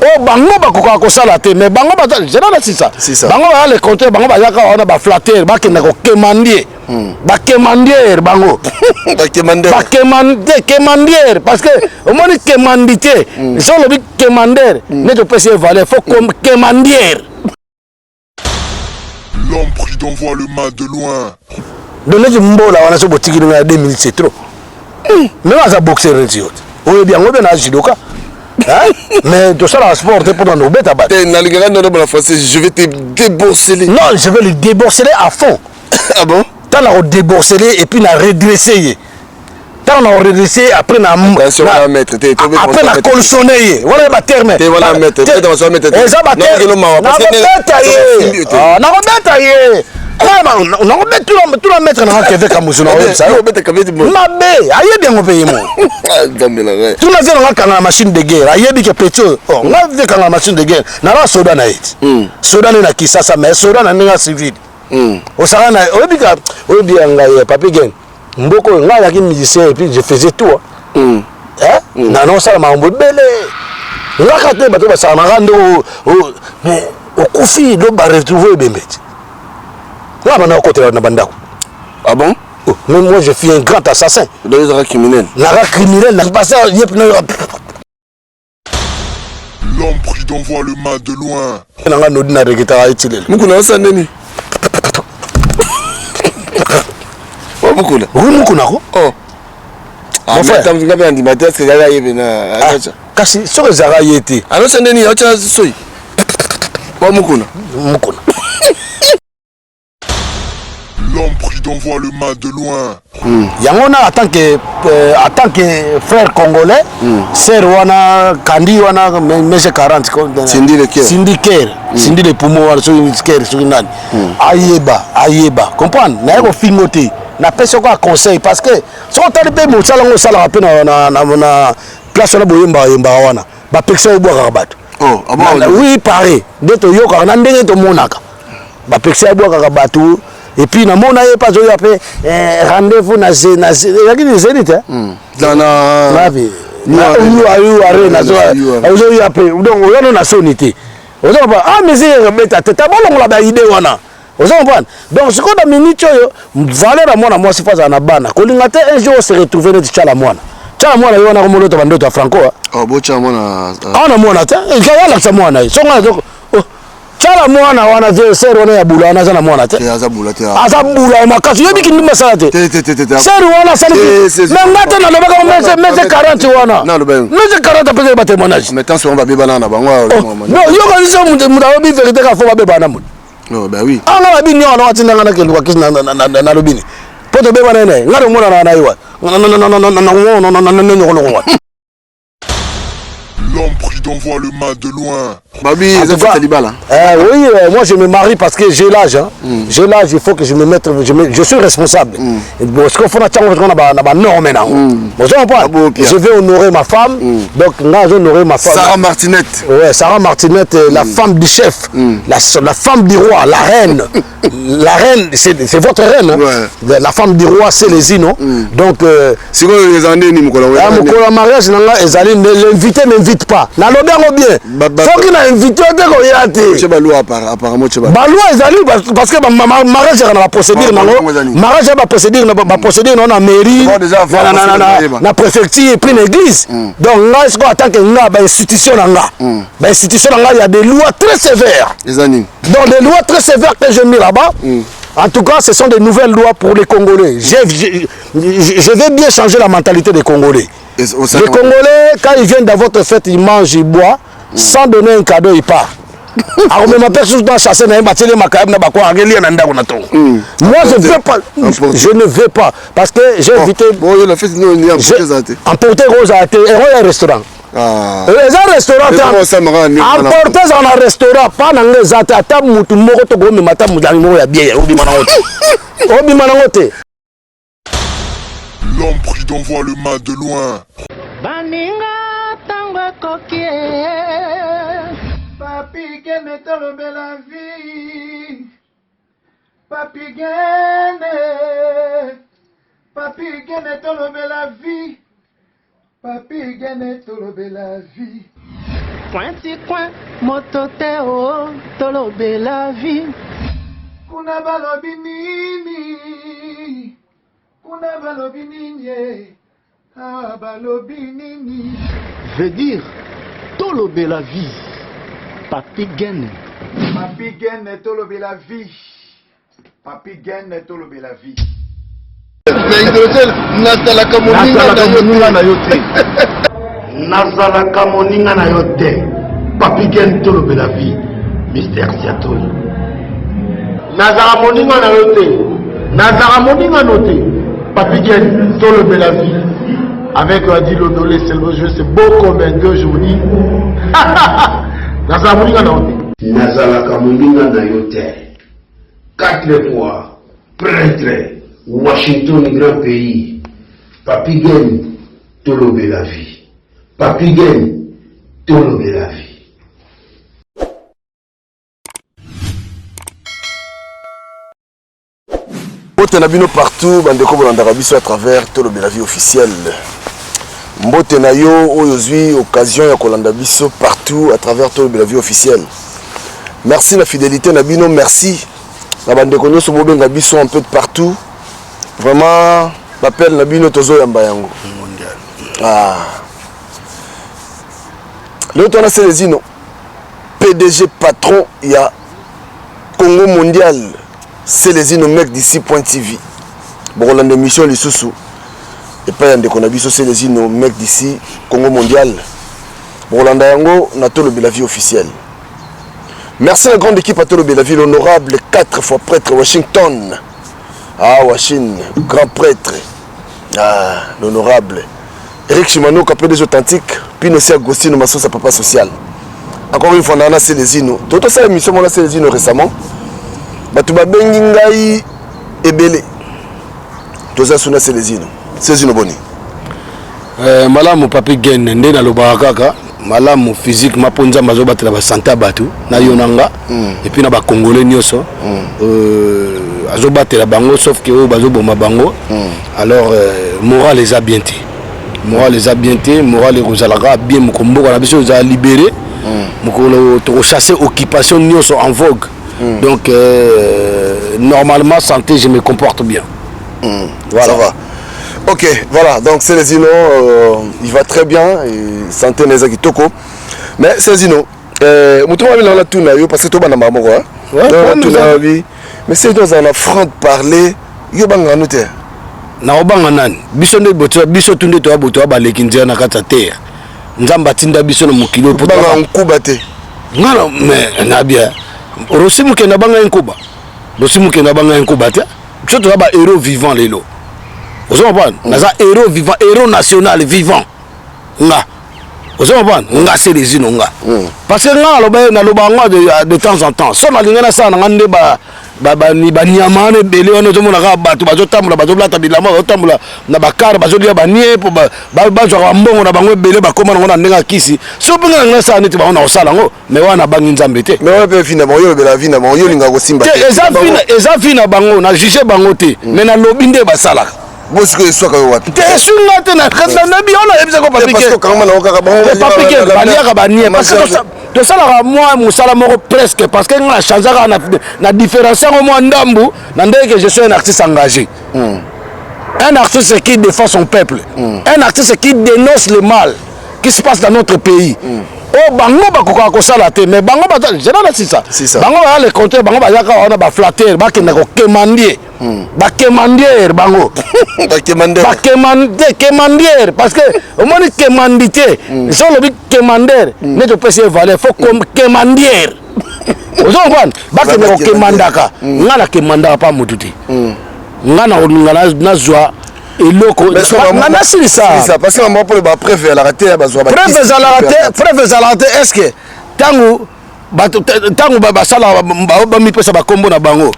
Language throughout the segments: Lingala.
Oyo bango bakokaka kosala te, mais bango baza zela na sisa. Bango baza le contraire, bango bazaka wana ba flatteur, bakenda kokemandie. Bakemandiere bango. Bakemande, kemandiere parce que omoni kemandite. So olobi kemandere, neti opesi ye valeur, faut kemandiere. L'homme prudent voit le mal de loin. Donc neti mbola wana so botikili ngai 2 minutes, c'est trop. Même aza boxer neti yo te, oyebi yango mpe na judoka, mais tosalaka sport te mpona nobeta bato. Nalingaka ndono na français, je vais te débourseler. Non, je vais le débourseler à fond. Ah bon? Ntango na kodébourseler et puis na redresser ye, ntango na koredresser, après na après na colsonne ye, wana baterme eza baterme. Ye nakobeta ye, nakobeta tuna maître nanga Keve Kamusu, na oyebisa yo mabe, ayebi yango mpe ye mo. Tuna vie nanga kanga na machine de guerre, ayebi ke petit oyo nga vie kanga na machine de guerre, nala soda na ye ti soda nde na Kisasa, mais soda na ndenge ya civile osaka na oyebi ka oyebi ya ngai Papi Gen mboka oyo. Ngai azalaki musicien et puis je faisais tout, nana osala makambo ebele ngaka te, bato basakanaka nde, mais okufi do baretrouve ebembe ti nga banda kokotela na bandako. Ah bon? Oh, mais moi, je suis un grand assassin. Donc ezalaka criminel? Naka criminel na passé ye. L'homme prudent voit le mal de loin. Nanga nodi na regretaka etilelo. Mukuna osala ndeni wa mukuna? Oui, mukuna ko. Oh. Mon frère. Nga mpe andima te, aske ezalaka ye pena? Kasi soki ezalaka ye te. Anosa ndeni aotya soi wa mukuna? Mukuna. L'homme prudent voit le mal de loin. Yango na en tant que frère congolais, sœur wana kandi wana mese 40. Cindy Le Cœur. Cindy Cœur, Cindy le poumon wana, soki Cœur, soki nani, ayeba, ayeba comprendre. Naye kofingo te, napesi oko ya conseil parce que soki otali mpe mosala yango osalaka mpe na place wana, boyembaka yembaka wana, bapekisa obwakaka bato. Oh, ah bon? Oui, pare nde toyokaka na ndenge tomonaka, bapekisa ebwakaka bato. Et puis namona ye mpe azoya mpe rendez-vous na ezalaki ni Zénith. Na wapi, ozoya mpe, donc oya no na soni te, oza comprendre? Ah, musique ekobeta te, ta bolongola baide wana, oza comprendre? Donc sikoyo na minute oyo, valeur ya mwana mwasi fo azala na bana, kolinga te un jour ose retrouve neti Tyala Mwana. Tyala Mwana ye wana komolota bandoto ya Franco. Oh, botya mwana. Awa na mwana te, alakisa mwana ye songo azo Tyala Mwana wana te, sœur wana ya bula wana aza na mwana te. Te, aza bula te. Aza bula makasi, oyebi kindumba asala te. Te, te, te, te, te. Sœur wana asali. Te, me nga te, nalobaka mese mese 40 wana. Naloba yango. Mese 40 apesaki batémoignage. Mais tant souvent babebana na bango. Non, yokanisi moto alobi vérité ka fo babebana moto. Oh, bah oui. Anga na bini wana watindanga nakenduka kisi nalobi ni mpo tobebana ye naye, nga tomonana na ye wa. L'homme prudent voit le mal de loin. Babi eza fête libala. Oui, moi je me marie parce que j'ai l'âge. Hein. J'ai l'âge, il faut que je me mette, je suis responsable. Bon, ce qu'il faut, on a ba norme maintenant. Bon, je comprends. Ah bon, Pierre. Je vais honorer ma femme. Donc, là, je vais honorer ma femme. Sarah Martinette. Ouais, Sarah Martinette, la femme du chef, la femme du roi, la reine. La reine, c'est votre reine. Hein? Ouais. La femme du roi, c'est les Zino. Donc, sikoyo eza ndeni mokolo? Ah, mokolo ya mariage na nga ezali nde l'invité n'invite pas. Nalobi yango bien. Soki na invité yo te, koya te. Tie baloi, apparemment tie. Baloi ezali parce que mariage ezaka na baprocédure Ba- nango. bango eza nini? Mariage ya baprocédure na baprocédure nango na mairie, Bon, déjà, na na na préfecture et puis na église. Donc ngai sikoyo, en tant que nga, bainstitution na nga, bainstitution na nga, il y a des lois très sévères. Eza nini? Donc des lois très sévères que j'ai mis là-bas. En tout cas, ce sont des nouvelles lois pour les Congolais. Je vais bien changer la mentalité des Congolais. Les Congolais, quand ils viennent dans votre fête, ils mangent, ils boivent, sans donner un cadeau, ils partent. Akomema mpe susu na chasse na ye, batieli makayabu na bakwa, akelia na ndako na tongo. Moi, je veux pas, je ne veux pas parce que j'ai invité. Oyo la fête nini? Eza te. Emporter kozala te, ero ya restaurant. Eza restaurant te, emporter ezala na restaurant pa na nga eza te. Ata mutu moko tokomema, ata molangi moko ya bière, obima nango te, obima nango te. L'homme prudent voit le mal de loin. Baninga, ntango ekoki. Papi Gene, tolobela vie. Papi Gene, Papi Gene, tolobela vie. Papi Gene, tolobela vie. Coin ti coin moto te o tolobela vie. Kuna balobi nini? Kuna balobi nini? Eh? Ah, balobi nini? Veut dire tolobela vie. Papi Gene. Papi Gene tolobela vie. Papi Gene tolobela vie. Mais hydrogène, nazalaka moninga na yo te. Nazalaka moninga na yo te. Papi Gen tolobela vie. Mister Siatoli. Nazalaka moninga na yo te. Nazalaka moninga no te. Papi Gen tolobela vie. Avec Adi Londolé, c'est le jeu, c'est beau comme un deux aujourd'hui. Nazalaka moninga na yo te. Nazalaka moninga na yo te. Quatre fois prêtre Washington grand pays Papy Gene tolobela vie Papy Gene tolobela vie. Mbote na bino partout bandeko bolandaka biso à travers tolobela vie officielle. Mbote na yo oyo ozwi occasion ya kolanda biso partout à travers tolobela vie officielle. Merci na fidélité na bino, merci na bandeko nyonso bobenga biso un peu de partout. Vraiment bapele na bino tozoyamba yango. Mondial. Ah. Leo twana Celezino PDG patron ya Congo Mondial Celezino mec d'ici point TV. Bokolanda émission lisusu epai ya ndeko na biso Celezino mec d'ici Congo Mondial. Bokolanda yango na Tolobela vie officielle. Merci la grande équipe à Tolobela vie, l'honorable quatre fois prêtre Washington. Ah Washington, grand prêtre. Ah, l'honorable Eric Shimano, capé des authentiques, puis aussi Agostino Masosa, papa social. Encore une fois, Nana Celezino. Toto ça émission mona Celezino récemment. Bato babengi ngai ebele. Toza suna Celezino. Celezino boni. Euh, malamu papi gen nde nalobaka kaka malamu physiquement mpo nzambe azobatela basante ya bato na yo na nga mm. epuis na bacongolais nyonso mm. euh, azobatela bango sauf ke oyo bazoboma bango mm. alors euh, moral eza bien te moral eza bien te moral ekozalaka bien moko mboka na biso ezala libéré mm. mokolo tokochasse occupation nyonso en vogue mm. donc euh, normalement santé je me comporte bien mm. voilà. Ça va. Ok, voilà, donc Celezino, euh, il va très bien, et santé neza kitoko. Mais Celezino, euh, moto moko na tuna yo parce que to bana moko hein. Ouais, tuna bi. Mais Celezino azala na franc de parler, yo banga no te. Na obanga nani? Biso nde boto biso tu nde toya boto baleki nzela na kati ya terre. Nzambe atinda biso na mokili po banga nkuba te. Ngana mais na bien. Rosi mukenda banga nkuba. Rosi mukenda banga nkuba te. Biso toza ba héros vivant lelo. Ozo comprendre? Mm. Naza héros vivant, héros national vivant. Nga. Ozo comprendre? Nga c'est les ino nga. Mm. Parce que nga naloba naloba yango de, de temps en temps. So nalinga nasala na nga nde ba banyama wana ebele wana ozomona kaka bato bazotambola bazolata bilamba bazotambola na bakare bazolia banie mpo bazwaka bambongo na bango ebele bakóma nango na ndenge ya kisi so mpe nga na ngai nasala neti bango na kosala yango mais wana abangi nzambe te. Mais wana pe vie na bango, yo olobela vie na bango, yo olingaka kosimba te. Eza vie na eza vie na bango, na juger bango te, mm. mais nalobi nde basalaka. Bo sikoyo eswaka yo wapi? Te eswi nga te na nayebi yo nayebisa ko papi ke. Okangama na kaka bango. Te papi ke baliaka ba nie parce que tosalaka mwa mosala moko presque parce que nga na changeaka na na différence yango mwa ndambu na ndenge que je suis un artiste engagé. Mm. Un artiste qui défend son peuple, mm. un artiste qui dénonce le mal. qui se passe dans notre pays mm. oyo bango bakokaka kosala te mais bango baza zela na sisa bango baza le contraire bango bazaka wana baflatter bakenda kokemandie mm. bakemandiere bango bakemandiere parce que omoni kemandi te mm. so olobi kemandere mm. neti opesi ye valeur fo mm. kemandiere ozo comprendre bakende kokemandaka mm. nga nakemandaka pa motu te mm. nga nakolinga nazwa eloko nga nasilisa parce que moko ba preuve ezalaka te bazwa preuve ezalaka te preuve ezalaka te est ce que ntango bato ntango basalaka bamipesa bakombo na bango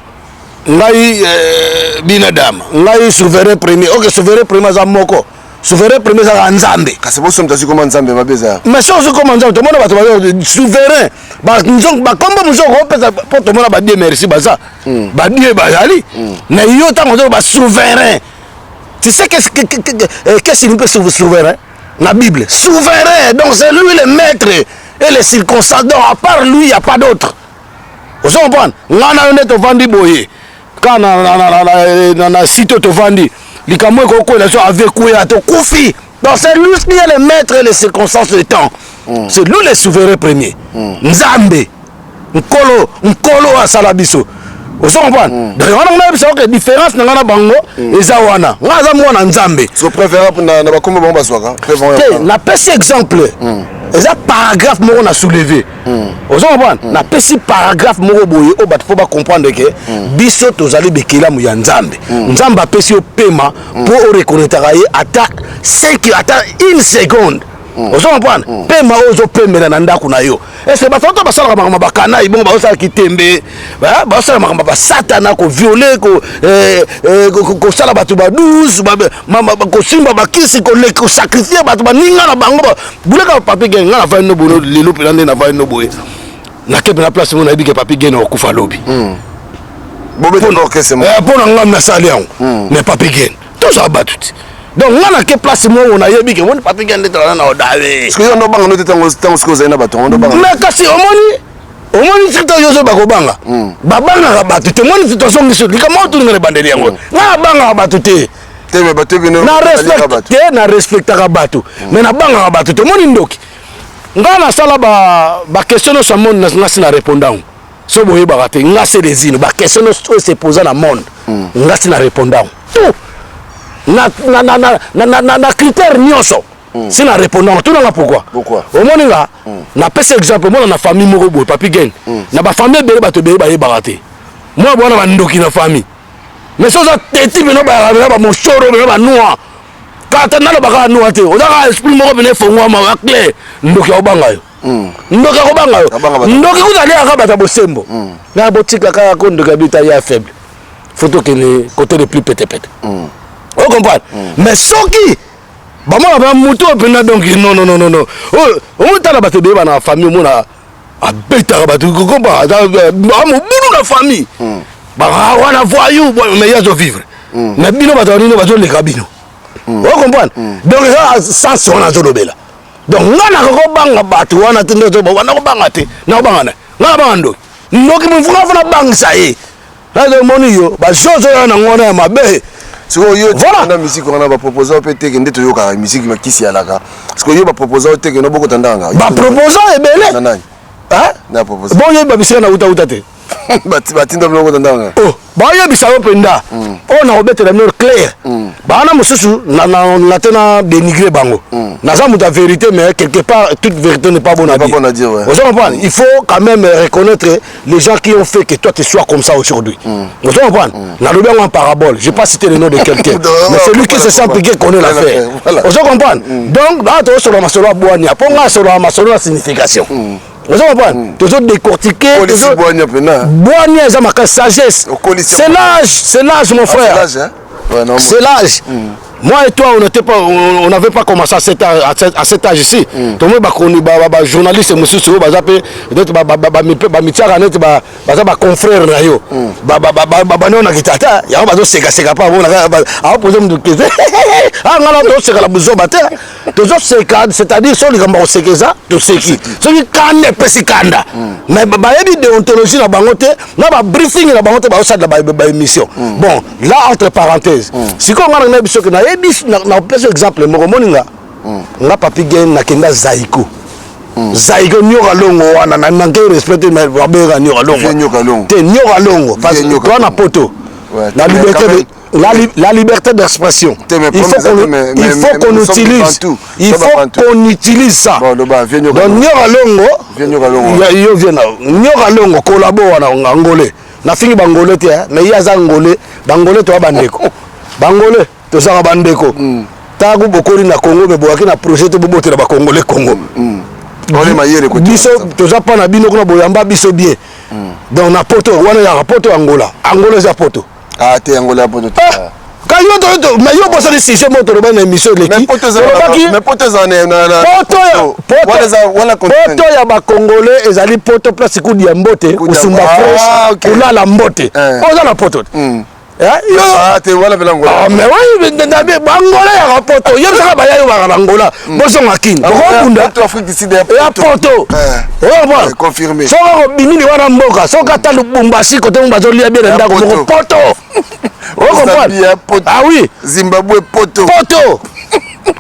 ngai eh, binadam ngai souverain premier ok souverain premier aza moko souverain premier ezalaka nzambe kasi boso moto azwi koma nzambe mabe eza mais soki ozwi koma nzambe tomona bato baza souverain bakombo mosusu okopesa mpo tomona badie merci baza hmm. badie bazali hmm. na yo ntango ozo basouverain Tu sais qu'est-ce que, que, que, euh, qu'est-ce signifie souverain La Bible. Souverain, donc c'est lui le maître. et les circonstances. Donc à part lui, il n'y a pas d'autre. Ozo comprendre? Nga na yo nde tovandi boye. Ka na na na na na, na site tovandi. Likambo ekokwela so avec kuya tokufi. Donc c'est lui qui est le maître et les circonstances du temps. C'est lui le souverain premier. Nzambe. Nkolo, nkolo asala biso. Ozo comprendre? Donc wana nga nayebisa yo ke différence na nga na bango eza wana. Nga aza mwana Nzambe. So préférable na bakombo bango bazwaka. Te, napesi exemple. Eza paragraphe moko na soulevé. Ozo comprendre? Napesi paragraphe moko boye oyo bato mpo bacomprendre ke biso tozali bekelamu ya Nzambe. Nzambe apesi yo pema mpo oreconnaîtraka ye ata 5, ata une seconde. Ozo comprendre? Pema oyo ozopemela na ndako na yo. Est-ce que bato oyo basalaka makambo bakanai bongo bazosala kitembe, bazosala makambo basatana, kovioler, kosala bato ba 12, kosimba bakisi, kosacrifier bato baninga na bango buleka. Papi Gen, nga navandi no boye lelo mpena nde navandi no boye, nake mpena place ngo nayebi ke Papi Gen okufa lobi. Mpo na ngam nasali yango. Mais Papi Gen, tozala bato te. Donc nga nake place moko nayebi ke omoni Papi Gen nde tolala na odawe. Mais kasi omoni sika yo ozoba kobanga, babangaka bato te. Omoni tozongisi likambo oyo tulinga na ebandeli yango. Nga nabangaka bato te. Te, na respectaka bato, mais nabangaka bato te. Omoni ndoki, nga nasala baquestion nyonso ya monde, nga si na répondre yango. So boyebaka te, nga Celezino, baquestion nyonso oyo se posa na monde, nga si na répondre yango tout na critère nyonso. Si na répondre yango, tunanga pourquoi. Omoni nga napesa exemple, omona na famille moko boye, Papi Gen, na bafamille ebele, bato ebele bayebaka te mwa bwana bandoki na famille. Mais so oza teti pena, bayaka pena bamoshoro pena banoir kata, nalobaka noir te, oza kaka esprit moko pena efongwama ya clair. Ndoki akobanga yo, ndoki akobanga yo. Ndoki kuta aliaka bato ya bosembo na botika kaka ko ndoki abita ya faible, faut tokende côté le plus petepete, ocomprendre? Mais soki bamona ba motu oyo mpenza, donc non, non, non, non, oyo omotala bato ebele bana na famille, omona abetaka bato, kokomba amobulu na famille wana, voyou, mais ye azovivre na bino, bato banini bazoleka bino, ocomprendre? Donc eza sens wana azolobela. Donc nga nakokobanga bato wana te, nde nakobanga te, nakobanga na nga nabanga ndoki. Ndoki mofunga fo nabangisa ye, nazomoni yo bazozo ya nango wana ya mabe. Sikoyo yo na musique wana, baproposa mpe teke nde toyokaka musique makisi yalaka. Sikoyo yo baproposa yo teke no bokota ndanga? Baproposa ebele. Na nani? Na proposa? Bon, oyeba bisika na uta te. Batinda bino bokota ndanga? Oh, bayebisa yo mpenza oyo nakobetela bino clair. Bana mosusu na te na dénigrer bango, naza moto ya vérité, mais quelque part toute vérité n'est pas bonne à dire. Ozo comprendre? Il faut quand même reconnaître les gens qui ont fait que toi tu sois comme ça aujourd'hui. Ozo comprendre? Nalobi yango en parabole, je pas citer le nom de quelqu'un, mais celui qui se sent piqué connaît l'affaire. Ozo comprendre? Donc baa tozosolola masolo ya bwania, mpo nga asolola masolo ya signification. Ozo comprendre? Tozo décortiquer. Bwania eza makasi, sagesse, c'est l'âge, c'est l'âge, mon frère, c'est l'âge. Moi et toi, on n'était pas, on n'avait pas commencé à cet âge ici. Tout le monde, ba journaliste mosusu oyo baza pe neti bamitiaka neti baza baconfrère na yo, banionaki tata yango, bazosekaseka pa aopose mutu question. Nga na tosekala buzoba te, tozoseka, c'est-à-dire so likambo ya koseka eza, toseki. Soki kanda epesi kanda, mais bayebi déontologie na bango te, na babriefing na bango te, bazosalela baémission. Bon, là, entre parenthèse, sikoyo nga na nayebi soki nayebi, napesa exemple moko. Moninga nga Papi Gen, nakenda Zaiko. Zaiko Nyoka Longo wana, na manque respect te, mais babengaka Nyoka Longo te, Nyoka Longo, parce que toi na poto la liberté de la liberté d'expression. Il faut qu'on utilise, il faut qu'on utilise ça. Donc Nyoka Longo, yo viens Nyoka Longo collabo wana angolais, nafingi bangolais te, mais ye aza ngolais. Bangolais toya bandeko, bangolais tozalaka bandeko. Ntango bokoli na Congo, me boyaki na projet te bobotela bacongolais Congo. Biso toza mpa na bino kuna, boyamba biso bien. Donc na poto wana yaka poto, Angola, Angola eza poto. Ah te, Angola ya poto te. Ka yo mais yo bosali sujet moko toloba na émission eleki. Tolobaki poto ya bacongolais ezali poto place kudia mbote, kosumba fresh, kolala mbote. Oza na poto te. Ah, te wana pela Angola. Ah, mais oui, Angola ya poto. Yo saka baya yo ba Angola. Hmm. Bozonga kin. Ah, Bokobunda. Poto Afrique du Sud ya poto. Eh. Oh bon. Eh, confirmé. Soko bimini wana mboka, soko ata Lubumbashi kote bazo lia bien ndako moko poto. O comprendre? Ah oui. Zimbabwe poto. Poto.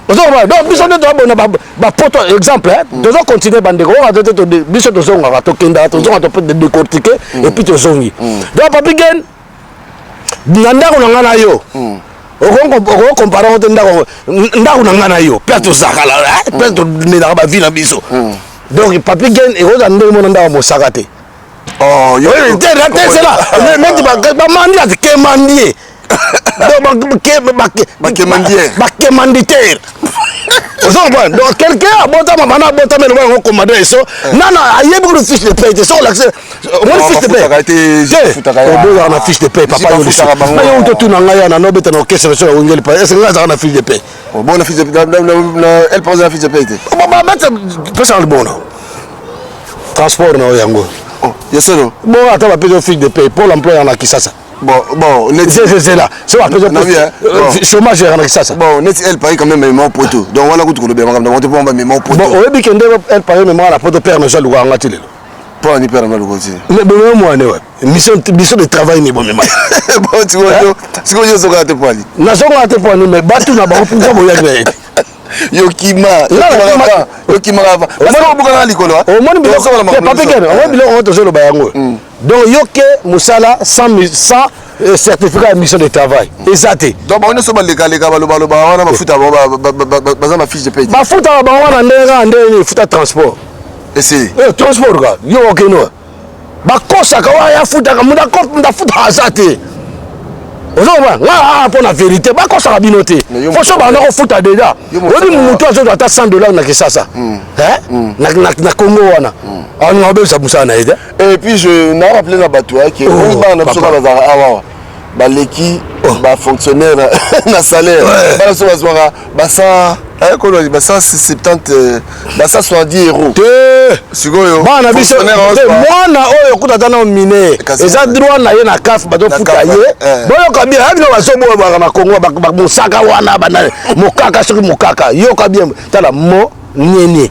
Ozo comprendre? Donc biso nde tobona ba poto exemple, hein. Tozo continuer bandeko, oka te biso tozongaka, tokendaka, tozonga to décortiquer et puis tozongi. Donc Papi Gen na ndako na ngai na yo hmm. okokompare yango te ndako ndako na ngai na yo place tozakala eh, place tomelaka bavi na biso hmm. donc papi gen ekozala ndenge mona ndako mosaka te oh, tesela neti bamandi ati kemandie bakemanditaire ozo comprendre donc quelqu'un abotama bana abotama eloba yango commando eso eh. nana ayebi kutu fiche de paye te soki olakisi omoni fiche de paye te oboyaka na fiche de paye papa yo lisu na yo uto tuna ngai yana nobeta na orchestre national wengeli paye est-ce que ngai azalaka na fiche de paye bon na fiche de elle pense na fiche de paye te babeta pesa na libona transport na yo yango oh, ya solo bon ata bapesi fiche de paye pôle emploi ya na kisasa Bon, bon, neti. C'est là. C'est la euh, chômage ya na Kisasa. Bon, neti El Paris quand même mema poto. Donc wana kutu kolobela makambo na bango te mpo mema poto. Bon, oyebi kende El Paris mema na poto père na Jean Luka ngati lelo. Mpo ani père na Luka ti. Mais bon moi ne ouais. Mission mission de travail ni bon mema. Bon, tu vois, sikoyo ozonga te mpo ani. Nazonga te mpo ani mais batu na bango pourquoi boyaki na ye te. Yo kima, yo kima avant. Parce que obukana likolo. Omoni biloko papi ken, omoni biloko oyo tozoloba yango. Hmm. Donc yo ke musala sans sans euh, certificat ya mission de travail eza te. Donc bango nyonso balekaleka balobaloba wana bafuta bango baza ba fiche de paye. Bafutaka bango wana ndenge kaka ndenge nini futa transport. Ese. Eh, transport ka yo okende wa bakosaka wana ya futaka moto afutaka aza te ozo comprendre nga aa mpo na verité bakosaka bino te fo so banda kofuta deja oyebi motu azozwa ata 100 dollar na kisasa hmm. Eh? Hmm. na congo wana hmm. alinga obebisa mosala na ye te et puis je na rappelé na bato ke oh, omoni bana na biso kaka bazalaka awa baleki oh. bafonctionnaire na salaire bana biso bazwaka ba 100 ba 170 ba 170 euros te sikoyo bana biso mwana oyo kuta ata nao mine eza droit na ye na caf bazofuta ye eh. boyoka bien ayebi no bazoboyaka na congo mosaka wana bana mokaka soki mokaka yoka bien tala mo nienie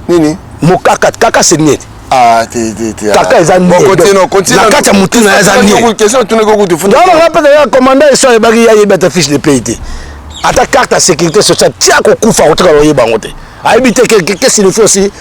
nini mokaka kaka se nie Ah, te, te, te, kaka eza na kati ya motu na ye eza nieanga mpe ya commandant eso ayebaki ye ayebi ata fiche de pays te ata carte ya sécurité sociale ti akokufa akotikala oyeba yango te ayebi te que signifie aussi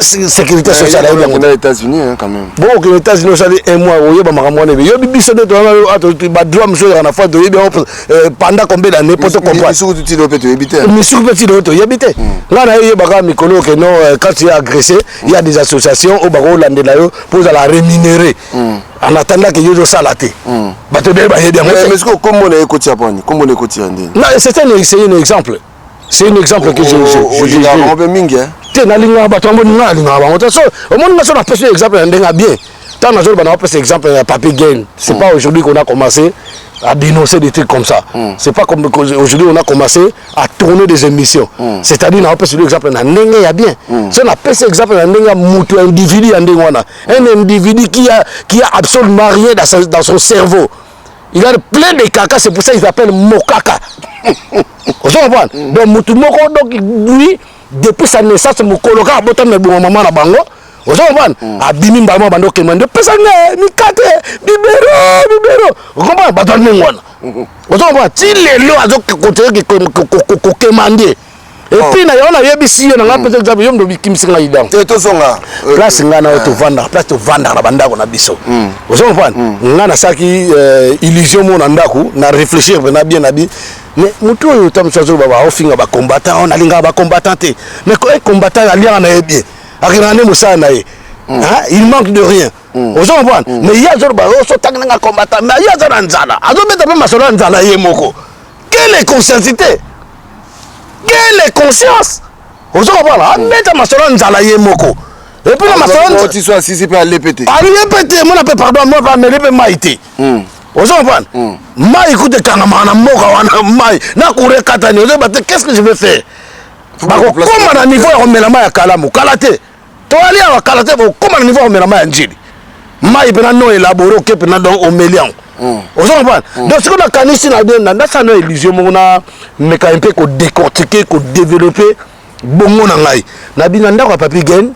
sécurité sociale ayebi yango na États-Unis hein, quand même bon okende États-Unis osali un mois oyeba makambo wana ebi yobi biso nde toza ba droit mosusu ezalaka na foi toyebi yango euh, pendant combien d'années po to comprendre misuku ti lelo mpe toyebi te misuku mpe ti lelo toyebi te hmm. ngai na ye yebaka mikolo ke non euh, quand tu es agressé il y a des associations oyo bakolandela yo mpo ozala rémunéré hmm. en attendant ke yo ozosala te hmm. bato ebele bayebi yango mais sikoyo kombo na ye ekoti ya pwani kombo na ekoti ya ndeni non c'est un exemple c'est un exemple que je je je mpe mingi te nalingaka bato yango ngai nalingaka bango te so omoni nga so napesi exemple ya ndenge ya bien ntango nazoloba na bapesa exemple ya papi gain c'est mm. pas aujourd'hui qu'on a commencé à dénoncer des trucs comme ça mm. c'est pas comme aujourd'hui on a commencé à tourner des émissions mm. c'est-à-dire na bapesa exemple na ndenge ya bien mm. so napesi exemple na ndenge ya moto ya individu ya ndenge wana un individu qui a, qui a absolument rien dans, sa, dans son cerveau il a plein de caca c'est pour ça qu'ils appellent mokaka ozo comprendre mm. donc mutu moko donc lui depuis sa naissance mokolo kaka abotami na ebonga mama na bango ozo comprendre mm. abimi mbala moko bando okende nde pesa ngai mikate bibero bibero ocomprendre bato ya ndenge wana mm. ozo comprendre ti lelo azokontinue kokema nde epuis oh. na yango nayebisi yo na ngai mpenza exemple yo moto obikimisi ngai donc te tozonga euh, place ngai na yo tovandaka place tovandaka na bandako na biso mm. ozo comprendre mm. ngai nasalaki euh, illusion mo na ndako na réfléchir mpena bien na bi mais motu oyo ta mosu azoloba baofinga bacombattant oyo nalingaka bacombattant te mais combattant aliaka na ye bien akendaka nde mosala na ye mm. il manque de rien ozo comprendre mais ye azoloba osotangi nanga combattant mais ye aza na nzala azobeta mpe masolo ya nzala ye moko quelle conscientité quelle conscience ozo comprendre abeta masolo ya nzala ye moko epuis na masolo tiso asisi mpe alepe te alepe te mona mpe pardon mona mpe ameli mpe mai te hmm. ozo comprendre hmm. mai kuta ekangamaka na mboka wana mai na courant ekatani ozoyeba te qu'est ce que je vais faire bakokoma na niveau ya komela mai ya kalamu kala te toali awa kala te bakokoma na niveau ya komela mai ya njili mai mpena non élabore oke mpena donc omeli yango. Ozo comprendre? Donc sikoyo nakanisi na nasala na illusion moko, na meka mpe kodécortiquer, kodévelopper bongo na ngai. Nabi na ndako ya Papi Gen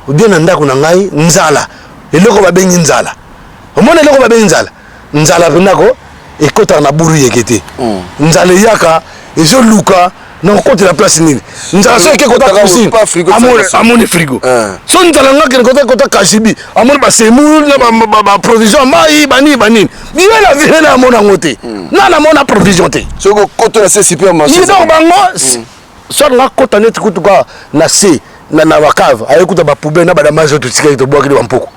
ou bien na ndako na ngai, nzala, eloko babengi nzala, omona eloko babengi nzala, nzala mpenza ko ekɔtaka na buru yeke te. Nzala eyaka, ezoluka na kokotela place nini? Nzala so eke kota cuisine, amoni frigo. So nzala nga kende kota kota kashibi, amoni basemoule na baprovision ya mai, banini banini. Ye na vie na amona yango te, nga namona provision te. Soki okota na se supermarché? Donc bango soit nga kota neti kutu kaka na se na bacave, aye kuta bapoubelle na badamage oyo totikaki, tobwakili bampuku.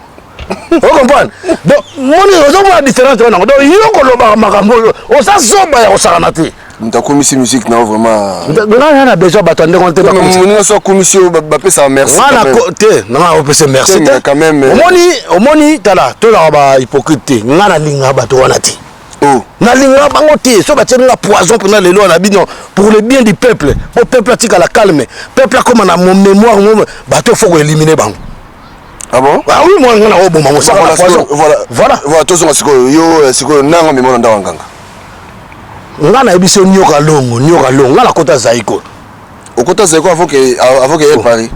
Ocomprendre? Donc moni ozomona différence wana. Donc yo kolobaka makambo oyo, oza zoba ya kosakana te. Moto akomisi musique na yo vraiment? Nga na besoin bato ya ndenge wana te. Moninga so akomisi yo, bapesaka merci. Nga na te, nanga opesa merci te. Quand même. Omoni, omoni, tala, tozalaka bahypocrite te. Nga nalingaka bato wana te. Oh. Nalingaka bango te. So batieli nga poison mpena lelo wana bino, pour le bien du peuple, po peuple atikala calme, peuple akóma na mo mémoire mo bato, faut koéliminer bango. Ah bon? Ah oui, moi nga nakoboma mosaka na poison. Voilà. Voilà. Voilà, tozonga sikoyo. Yo sikoyo nanga memo na ndako ya nganga. Nga nayebi so nyoka longo, nyoka longo, nga nakota Zaiko. Okota Zaiko avant que ye Paris?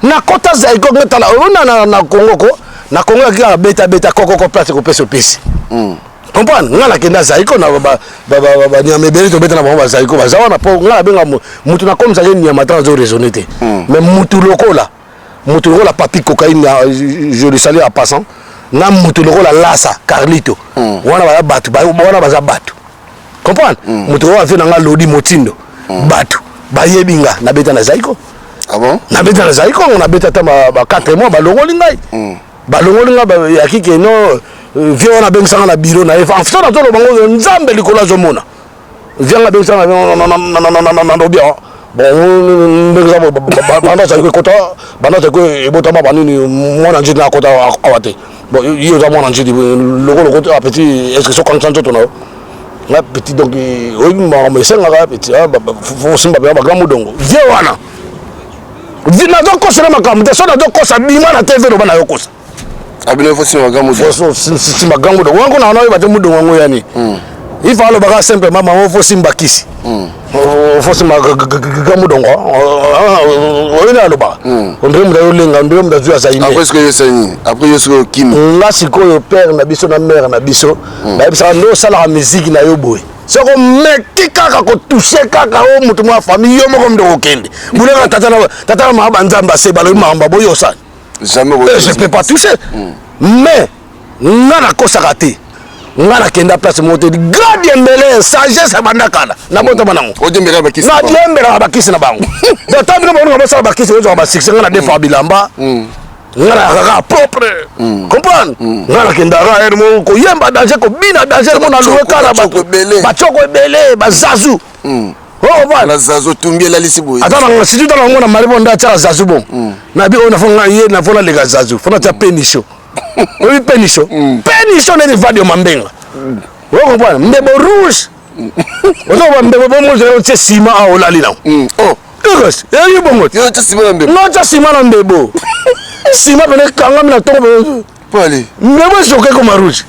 Nakota Zaiko. Nga tala, oyo na Congo ko, na Congo yaki kaka beta beta kokoko, place kopesa opesi. Comprendre? Nga nakenda Zaiko na banyama ebele, tobeta na bango. Bazaiko baza wana mpo nga nabenga mutu nakomisaki nyama ta azo raisonner te. Mais mutu lokola Papi Cocaïne, je le salue en passant, na mutu lokola Lasa Carlito wana, baza bato wana, baza bato. Comprendre? Mutu oyo ave na nga Lodi Motindo, bato bayebi nga nabeta na Zaiko. Ah bon? Nabeta na Zaiko, nabeta ata ba 4 mois, balongoli ngai, balongoli nga. Yaki ke no vie wana, abengisanga na bureau na ye. So nazoloba ngo, Nzambe likolo azomona. Vie nga abengisanga nalobi bon, ndenge banda azali ekota, banda azali ebotama banini, mwana nziti na akota awa te. Bon, ye oza mwana nziti lokolo okota petit, est ce que sokangisa nzoto na yo nga petit? Donc oyebi makambo esengaka petit, fosimba mpenza bagrand mudongo. Vie wana nazokosela makambo te. So nazokosa, bima na TV, loba nayokosa. Abino fo simba grand mudongo. Simba grand mudongo wango na oyeba te mudongo yango yani. Il faut alobaka simplement mama, fo simba kisi, fo simba grand mudongo oyo nde alobaka. Ondire moto azolenga, ondire moto azwi azali. Après sikoyo yosali nini? Après yo sikoyo okimi? Nga sikoyo, père na biso na mère na biso bayebisaka nde osalaka miziki na yo boye, soko meki kaka kotoucher kaka o moto mwa famille yo moko, moto kokende buleka tata na mama banzambe ase balobi makambo boyo osali. Jamais. Je peux pas toucher. Mais nga nakosaka te. Nga nakenda place moko te. Grand diembele, sagesse ebanda kala, nabotama nango. Nadiembelaka bakisi na bango. Donc ntango bino baoninga bosala bakisi, bozwaka basuccès, nga na defaka bilamba, nga nayaka kaka propre. Comprendre? Nga nakendaka ere moko koyemba danger, kobina danger mo naluwe kala bato bacoko ebele bazazu. Na zazu otumbi elalisi boye. Ata na surtout tala ngo na mari bo nda atiaka zazu. Bon, nabi oyo nafo nga ye nafo naleka zazu, fo natia penisho. Oyebi penisho? Penisho neti vadio mambenga. O comprendre? Mbebo rouge, ozoba mbebo bongo otie nsima awa, olali nango. Ekasi eyi bongo. Yo nsima na mbebo? Notya nsima na mbebo, nsima pene ekangami na ntongo. Pale. Mbebo esoka ekoma rouge.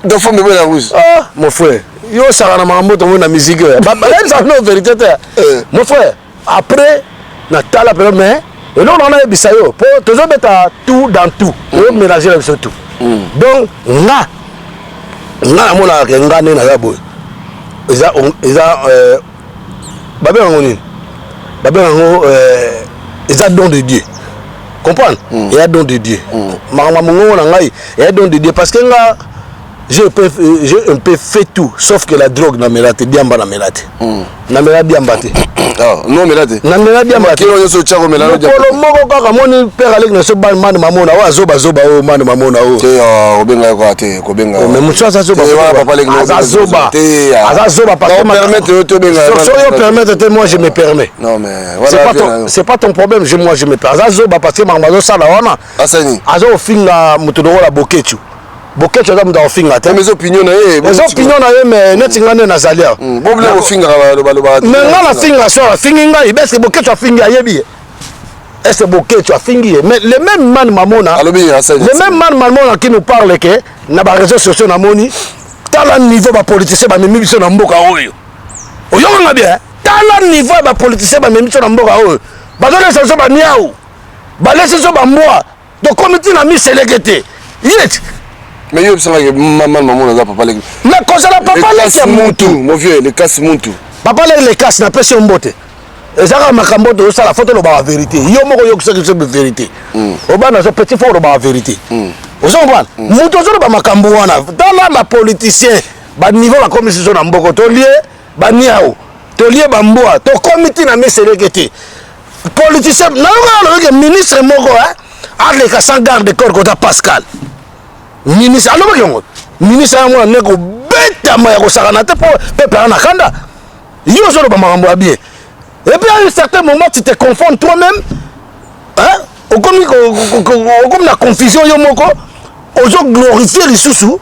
Donc fo mbebo na rouge? Ah mon frère, yo osaka na makambo tomoni na musique oyo, bayebisaka no vérité te. Mon frère, après natala pena, mais eloko nanga nayebisa yo, mpo tozobeta tout dans tout, tozomélange na biso tout. Donc nga namonaka ke nga nde naza boye, eza babenga yango nini, babenga yango eza don de Dieu. Comprendre? Eya don de Dieu. Makambo ya mongongo na ngai eya don de Dieu, parce que nga j'ai un peu fait tout sauf que la drogue. Namela te diamba, namela te, namela diamba te. Non, omela te? Namela diamba te. Kilo nyonso otya komela? Mokolo moko kaka moni père aleki na so mane mamona oyo azobazoba, oyo mane mamona oyo. Te, kobenga kaka te, kobenga. Mais mosu aza zoba, aza zoba, aza zoba. Parce que permettre yo tobenga. So yo permettre te, moi je me permets. Non mais c'est pas ton problème. Je moi je me permets. Aza zoba parce que makambo azosala wana, asani. Aza kofinga moto lokola Boketu. Boketu aza moto akofinga te. Mais opinion na ye. Eza opinion na ye, mais neti nga nde nazali awa. Bobile kofingaka, balobaka. Mais nga nafinga, so afingi ngai beske Boketu afingi, ayebi ye. Est ce Boketshu afingi ye? Mais le même man Mamona, le même man Mamona qui nous parle que na ba réseaux sociaux namoni tala niveau ba politiciens bamemi biso na mboka oyo. Oyokanga bien? Tala niveau ya ba politiciens bamemi biso na mboka oyo. Bazolesa biso ba niau, balesi biso ba mbwa, tokomi ti na miseleke te. Ye Mais yo bisanga maman maman aza papa leki. Mais kozala papa leki ya mutu. Mon vieux, le casse muntu. Papa leki le casse na pesi yo mbote. Ezaka makambo tozosala fo tolobaka vérité. Yo moko oyokisaki biso vérité. Obana so petit fo olobaka vérité. Ozo comprendre? Mutu ozoloba makambo wana. Tala ba politicien ba niveau bakomisi biso na mboko tolie ba niau tolie ba mbwa tokomi ti na miseleke te. Politicien nayoka alobi ke ministre moko aleka sans garde corps kota Pascal. Ministre alobaki yango. Ministre yango mwana ndeko betama ya kosakana te po peuple aza na kanda. Yo ozoloba makambo ya bien. Et puis à un certain moment tu te confonds toi-même, hein? Okomi okomi na confusion yo moko, ozo glorifier lisusu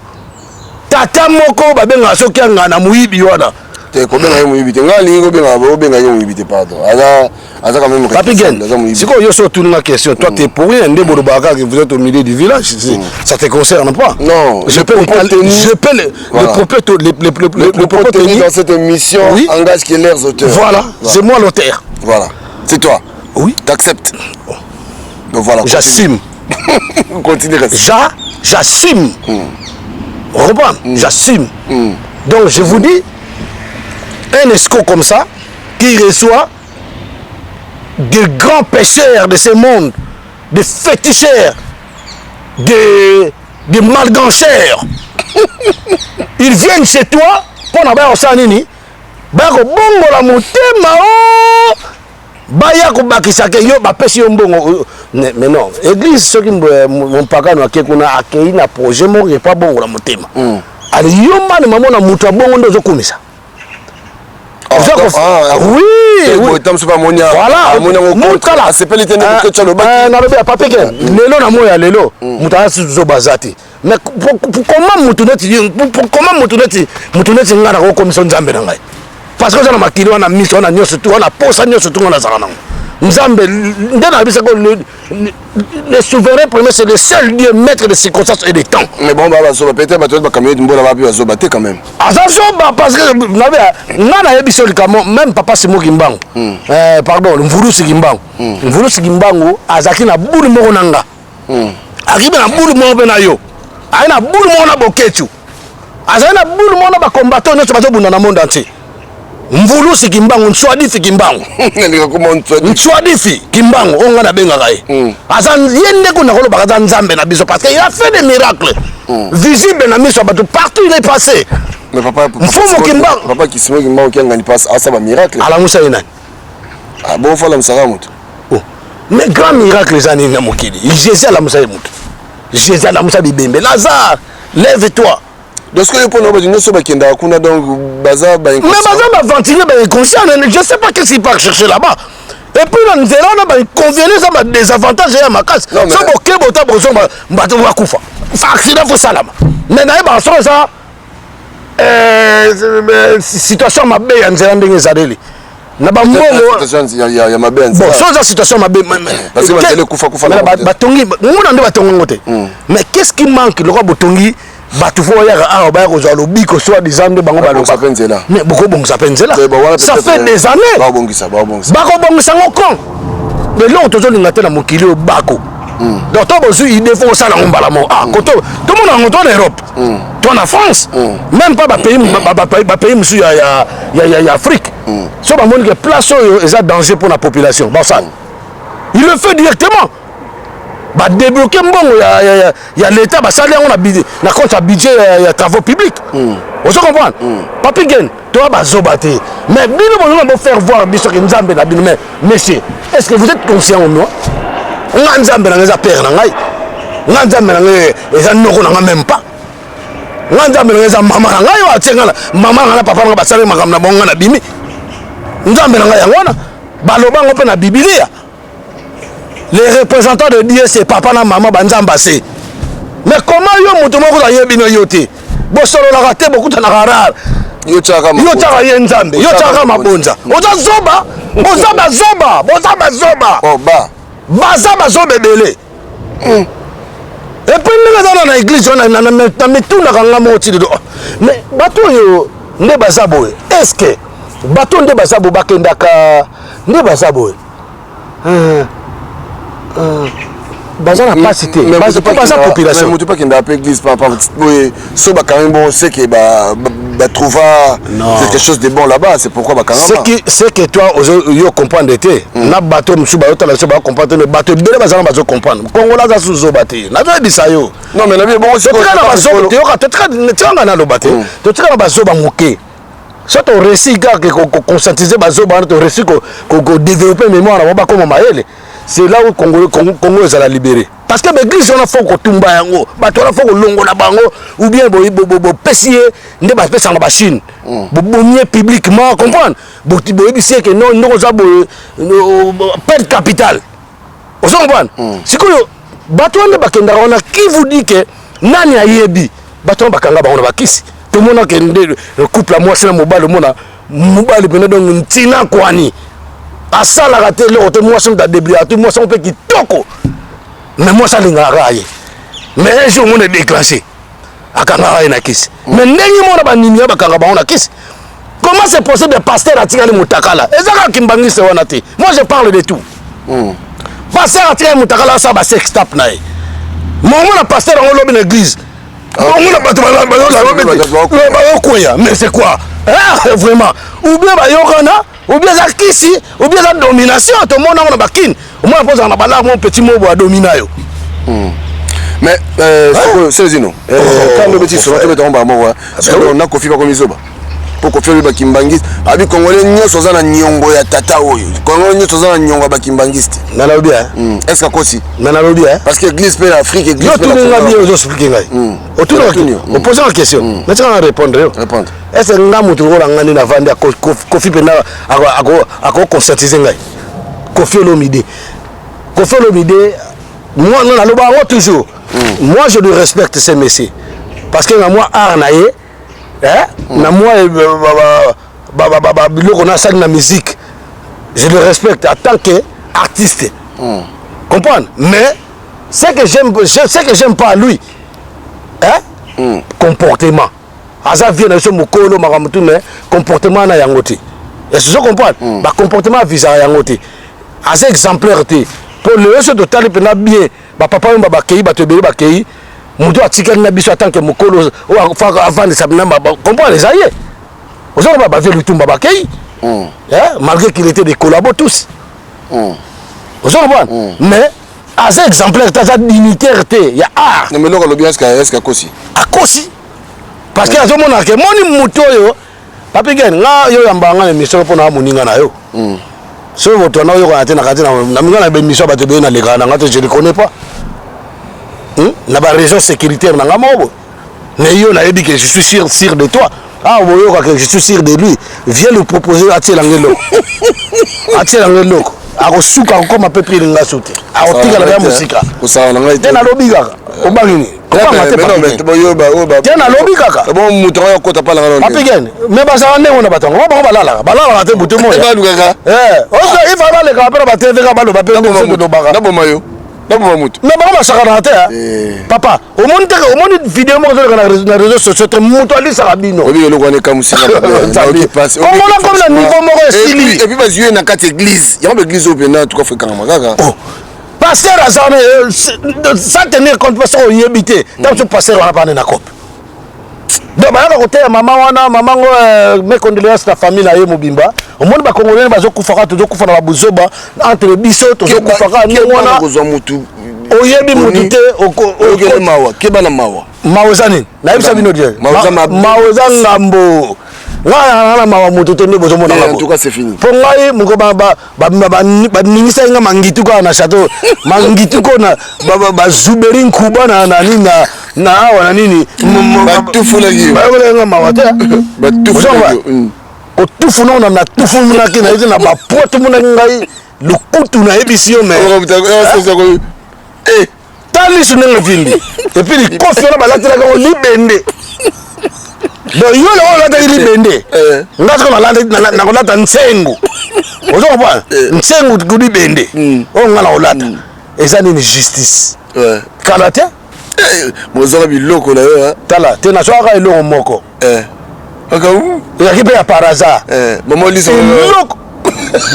tata moko babengaka soki anga na moyibi wana. Te kobenga ye moyibi te, ngai alingi kobenga obenga ye moyibi te, pardon. Aza aza quand même Papi Gen, sikoyo yo so otuni nga question, toi t'es pour rien, nde bolobaka kaka que vous êtes au milieu du village, ça te concerne pas. Non, je peux je peux le, voilà. le propos le, le, le, le propos tenu dans cette émission oui. engage que leurs auteurs. Voilà, voilà. C'est moi l'auteur. Voilà, c'est toi. Oui. T'acceptes. Donc voilà. J'assume. Continue. J'assume. Reprends, j'assume. Donc je vous dis, un escroc comme ça, qui reçoit des grands pécheurs de ce monde, des féticheurs, des malgancheurs. Ils viennent chez toi pour na baya kosala nini? Baya kobongola motema o baya kobakisa ke yo bapesi yo mbongo. Mais non, église soki mompakano ake kuna akei na projet moko epa bongola motema. Ali yo mani mama na moto abongo nde ozokumisa. Nalobi ya papi ke lelo na moya lelo moto aza susu zoba te. Mais comment moto neti, comment moto neti, moto neti ngai nakokomisa nzambe na ngai? Parce que oza na makili wana miso wana nyonso tu wana posa nyonso tu wana azalaka nango. Nzambe nde nayebisaka le souverain premier, c'est le seul Dieu maître des circonstances et des temps. Mais bon, bah, bah, peut-être, bah, bah, camionnette, mbola, bah, bah, zoba, quand même. Aza zoba, parce que, nabe, nga na yebi so likambo, même papa Simon Kimbangu. Pardon, Mvulusi Kimbangu. Mvulusi Kimbangu, azaki na boule moko nanga. Akibe na boule moko pe na yo. Aye na boule moko na Boketshu. Azali na boule moko na ba combattants nyonso bazobunda na monde entier. Mvulusi Kimbangu, Ntswadifi Kimbangu. Ntswadifi Kimbangu, oyo nga nabengaka ye. Aza ye nde kuna kolobaka aza nzambe na biso parce que il a fait des miracles. Visibles na miso ya bato partout il est passé. Mais papa, papa, Mfumu Kimbangu. Papa Kisimo Kimbangu qui a gagné passe à ça ba miracle. Alamusa ye nani? Ah bon, fala musaka moto. Oh. Mais grand miracle eza nini na mokili? Jésus alamusa ye moto. Jésus alamusa bibembe. Lazare, lève-toi. Donc ce que pour nous nous sommes qui kuna donc baza ba inconscient. Mais baza ba ventiler ba inconscient, je sais pas qu'est-ce qu'il part chercher là-bas. Et puis na nzela na ba inconvénients ça ba désavantages ya makasi. So boke bota bozo ba bato ba kufa. Fa accident fo salama. Mais na ba so ça situation mabe ya nzela ndenge ezaleli. Na ba mbongo ya mabe ya nzela. Bon, so eza situation mabe, parce que banzela kufa kufa na batongi, nguna nde batongi ngo te. Mais qu'est-ce qui manque lokwa botongi bato fo bayaka awa baya kozwa lobiko soit disant nde bango balobaka mpe nzela. Mais bokobongisa mpe nzela. Ça fait des années. Bakobongisa, bakobongisa. Bakobongisa ngo kon. Mais eloko tozolinga te na mokili oyo bako. Donc to bozwi idée fo kosala yango mbala moko. Ah, koto tomona yango to na Europe. To na France. Même pas ba pays, ba, ba, ba pays mosusu ya, ya, ya, ya, ya Afrique. So bamoni que place oyo eza danger pour la population. Basala. Il le fait directement. Ba débloquer mbongo ya, ya, ya, ya l'État, basali yango na budget, na compte ya budget ya, ya travaux publics. Ozo comprendre? Papi Gen, toi bazoba te. Mais bino bolinga bo faire voir biso ke Nzambe na bino. Mais monsieur, est-ce que vous êtes conscient ou non? Nga Nzambe na nga eza père na ngai. Nga Nzambe na ngai eza noko na nga même pas. Nga Nzambe na ngai eza mama na ngai oyo atie nga na mama na nga na papa na nga basali makambo na bango nga na bimi. Nzambe na ngai yango wana baloba yango mpe na Biblia. Les représentants de Dieu c'est papa na maman ba Nzambe se. Mais comment yo moto moko ayebi no yo te? Bosololaka te, bokutanaka rare. Yo tiaka Yo tiaka ye Nzambe, yo tiaka mabonza. Oza zoba, boza bazoba, boza bazoba. Oh ba. Baza bazoba ebele. Et puis ndenge aza na église wana na mitunaka nga moko ti lelo. Oh, mais bato oyo nde baza boye. Est-ce que bato nde baza boye bakendaka nde baza boye? Baza na pasi te, baza population. Moto mpe akendaka mpe église papa boye so bakangi bon, c'est que batrouva quelque chose de bon là-bas, c'est pourquoi bakangama. C'est que toi yo comprendre te na bato mosusu bayotala biso bacomprendre te, mais bato ebele bazala bazo comprendre. Kongola aza suzoba te, nazoyebisa yo. Non, mais nabi bongo. Totika na bazoba, toyoka, totika naloba te, totika na bazoba moke. So toréussi kaka koconscientiser bazoba wana, toréussi kodévelopper mémoire na bango, bakoma mayele, c'est là où Congo, Congo, Congo ezala libéré. Parce que baeglise wana, faut kotumba yango, bato wana faut kolongola bango, ou bien bopesi ye nde bapesaka bachine, bobomi ye publiquement, comprendre, boyebisi ye ke non, ndoko oza boye, perte capitale, ozo comprendre. Sikoyo bato wana bakendaka wana, qui vous dit que nani ayebi bato wana bakanga bango na bakisi? Tomonaka nde couple ya mwasi na mobali, omona mobali pene donc ntina kwani asalaka te eloko te, mwasi moto adébrouillaka te, mwasi yango mpe kitoko, mais mwasi alingaka kaka ye, mais un jour omona edéclenché, akangaka ye na kisi. Mais ndenge mona banimia bakanga bango na kisi, comment c'est possible pasteur atikali motakala? Eza kaka kimbangiste wana te, moi je parle de tout. Pasteur atikali motakala, asala basextape na ye, momona pasteur yango lobi na église, omona bato bazokwea. Mais c'est quoi? Ah, vraiment, ou bien bayokana, ou bien eza kisi, ou bien eza domination. Tomona yango na bakini, omona mpo ozala na balare mo petit mo boye adomina yo. Mais sikoyo Celezino, quand obeti solo, tobeta ngo mbala moko. Sikoyo na Kofi bakomi zoba mpo Kofi oyo bakimbangiste abi Congolais nyonso aza na niongo ya tata oyo, Congolais nyonso aza na niongo ya bakimbangiste. Nalobi. Est ce que akosi? Mais nalobi. Parce que église mpe na Afrique, église. Yo tuninga bien, ozoexpliquer ngai, otunaka, oposaka question, natika na répondre yo. Répondre. Est ce que nga moto lokola nga nde navandi, Kofi mpenza akoconscientiser ngai? Kofi Olomide, Kofi Olomide, moi non, naloba yango toujours, moi je lui respecte ce monsieur, parce que na mwa art na ye, na mwa biloko nasali na musique, je le respecte en tant que artiste, comprendre. Mais ce que j'aime, ce que j'aime pas à lui, hein, comportement. Aza vie na biso mokolo makambo tu, mais comportement na yango te. Est-ce que comprendre? Bacomportement avisaka yango te, aza exemplaire te. Mpo lelo so totali mpenza bien, bapapa oyo bakei, bato ebele bakei, moto atikali na biso atanke mokolo oyo avandisa mpena, comprendre, eza ye. Ozokoba bavie Lutumba bakei, malgré qu'il était des collabos tous, ozo comprendre, mais aza exemplaire te, aza dignitaire te ya art. Mais eloko alobi, est-ce akosi? Akosi, parce que azomona ke moni moto oyo Papi Gen, nga yo yamba nga na émission mpo na moninga na yo. Soki moto wana oyokana te na kati na minga na bémission, bato ebele nalekaka na nga te, je ne connais pas na baraison sécuritaire na nga moko boye. Mais yo nayebi que je suis sûr, sûr de toi. Ah, boyoka que je suis sûr de lui, viens lui proposer atielanga eloko, atielanga eloko, akosuka akokoma mpe pilinga so te, akotikala ya mosika. Kosala na ngai. Te, nalobi kaka, obangi nini? Kobanga te, te, nalobi kaka. Moto yango akota pa nanga. Papi Gen, mais bazala ndenge wana, bato yango bango balalaka, balalaka te butu moya. Balukaka. Ifa balekaka mpe na batv kaka, baloba mpe ndenge tolobaka. Naboma yo, naboma moto. Mais bango basakanaka te, papa. Omoni te, omoni video moko ezoleka na réseau sociaux te, moto alisaka bino. Oyebi eloko wana ekamusinga. Komona komi na niveau moko esili. Et puis bazwi ye na kati église yango, baeglise oyo mpena tuka fo ekangama kaka. Pasteur aza wana sans tenir compte, parce que oyebi te ntango so pasteur wana pane na cope. Donc bayaka koteya mama wana, mama ngo, mes condoléances na famille na ye mobimba. Omoni bakongolais bazokufaka, tozokufa na babuzoba entre biso, tozokufaka ndenge wana. Kozwa mutu. Oyebi mutu te. Okende mawa, keba na mawa. Mawa eza nini? Nayebisa bino te, mawa eza ngambo. Ngai nanga na mawa motu te, nde bozomona. Mpo ngai moko baningisaki nga mangitu kaka na chateau, mangitu ko na bazuberi nkuba na nini na awa na nini. Batufunaki. Nga mawa te. Kotufu nao na tufunaki na ye te na bapoa, tumunaki ngai lokutu, nayebisi yo. Mais ta lisu ndenge evimbi, et puis likofi wana balatelaka yango libende. Donc yo loko olataki libende, Eh. nga soko nakolata nsengu. Ozo comprendre? Eh. Nsengu ku libende. Oyo nga nakolata. Eza nini justice? Ouais. Kala te? Eh, bozwaka biloko na yo hein? Tala, te nazwaka eloko moko. Eh. Kaka u. Ezalaki mpe ya par hasard. Eh, mama Lisa. Eloko.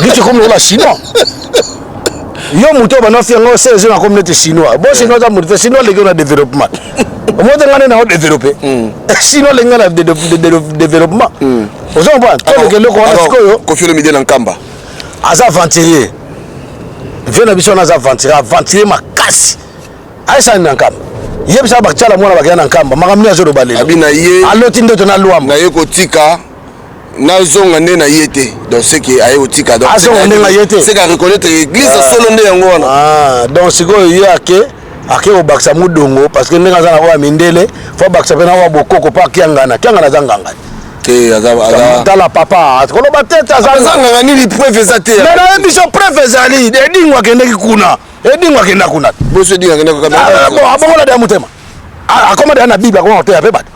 Biso komi lokola chinois. Yo moto oyo banda ofinga ngo CSG na komi neti chinois. Bo chinois aza moto te, chinois aleki yo na développement. Omoni te nga nde nao développé. Chinois aleki nga na développement. Ozo comprendre? Toleka eloko wana sikoyo. Koffi Olomide na Nkamba. Aza aventurier. Vieux na biso wana aza aventurier, aventurier makasi. Ayesani na Nkamba. Yebisa baktiala mwana bakenda na Nkamba. Makambo nini azoloba lelo? Abi na ye. Aloti ndoto na Luambo. Na ye kotika. Nazonga nde na ye te. Donc c'est que aye kotika. Donc azonga nde na ye te. C'est qu'à reconnaître église ah. Solo nde yango wana. Ah, donc sikoyo ye ake kobakisa mudongo parce que ndenge aza na oyo mindele, faut abakisa pe na oyo bokoko pa kiangana. Kiangana aza nganga. Te, aza, aza. Tala papa, koloba te, te, aza Aza nganga nini, preuve eza te. Mais nayebi biso preuve ezali, Edingo akendeki kuna. Edingo akenda kuna. Boso Edingo akenda kuna. Ah, bon, abongola deya motema. Ah, akoma deya na Bible, akoma koteya pe bato.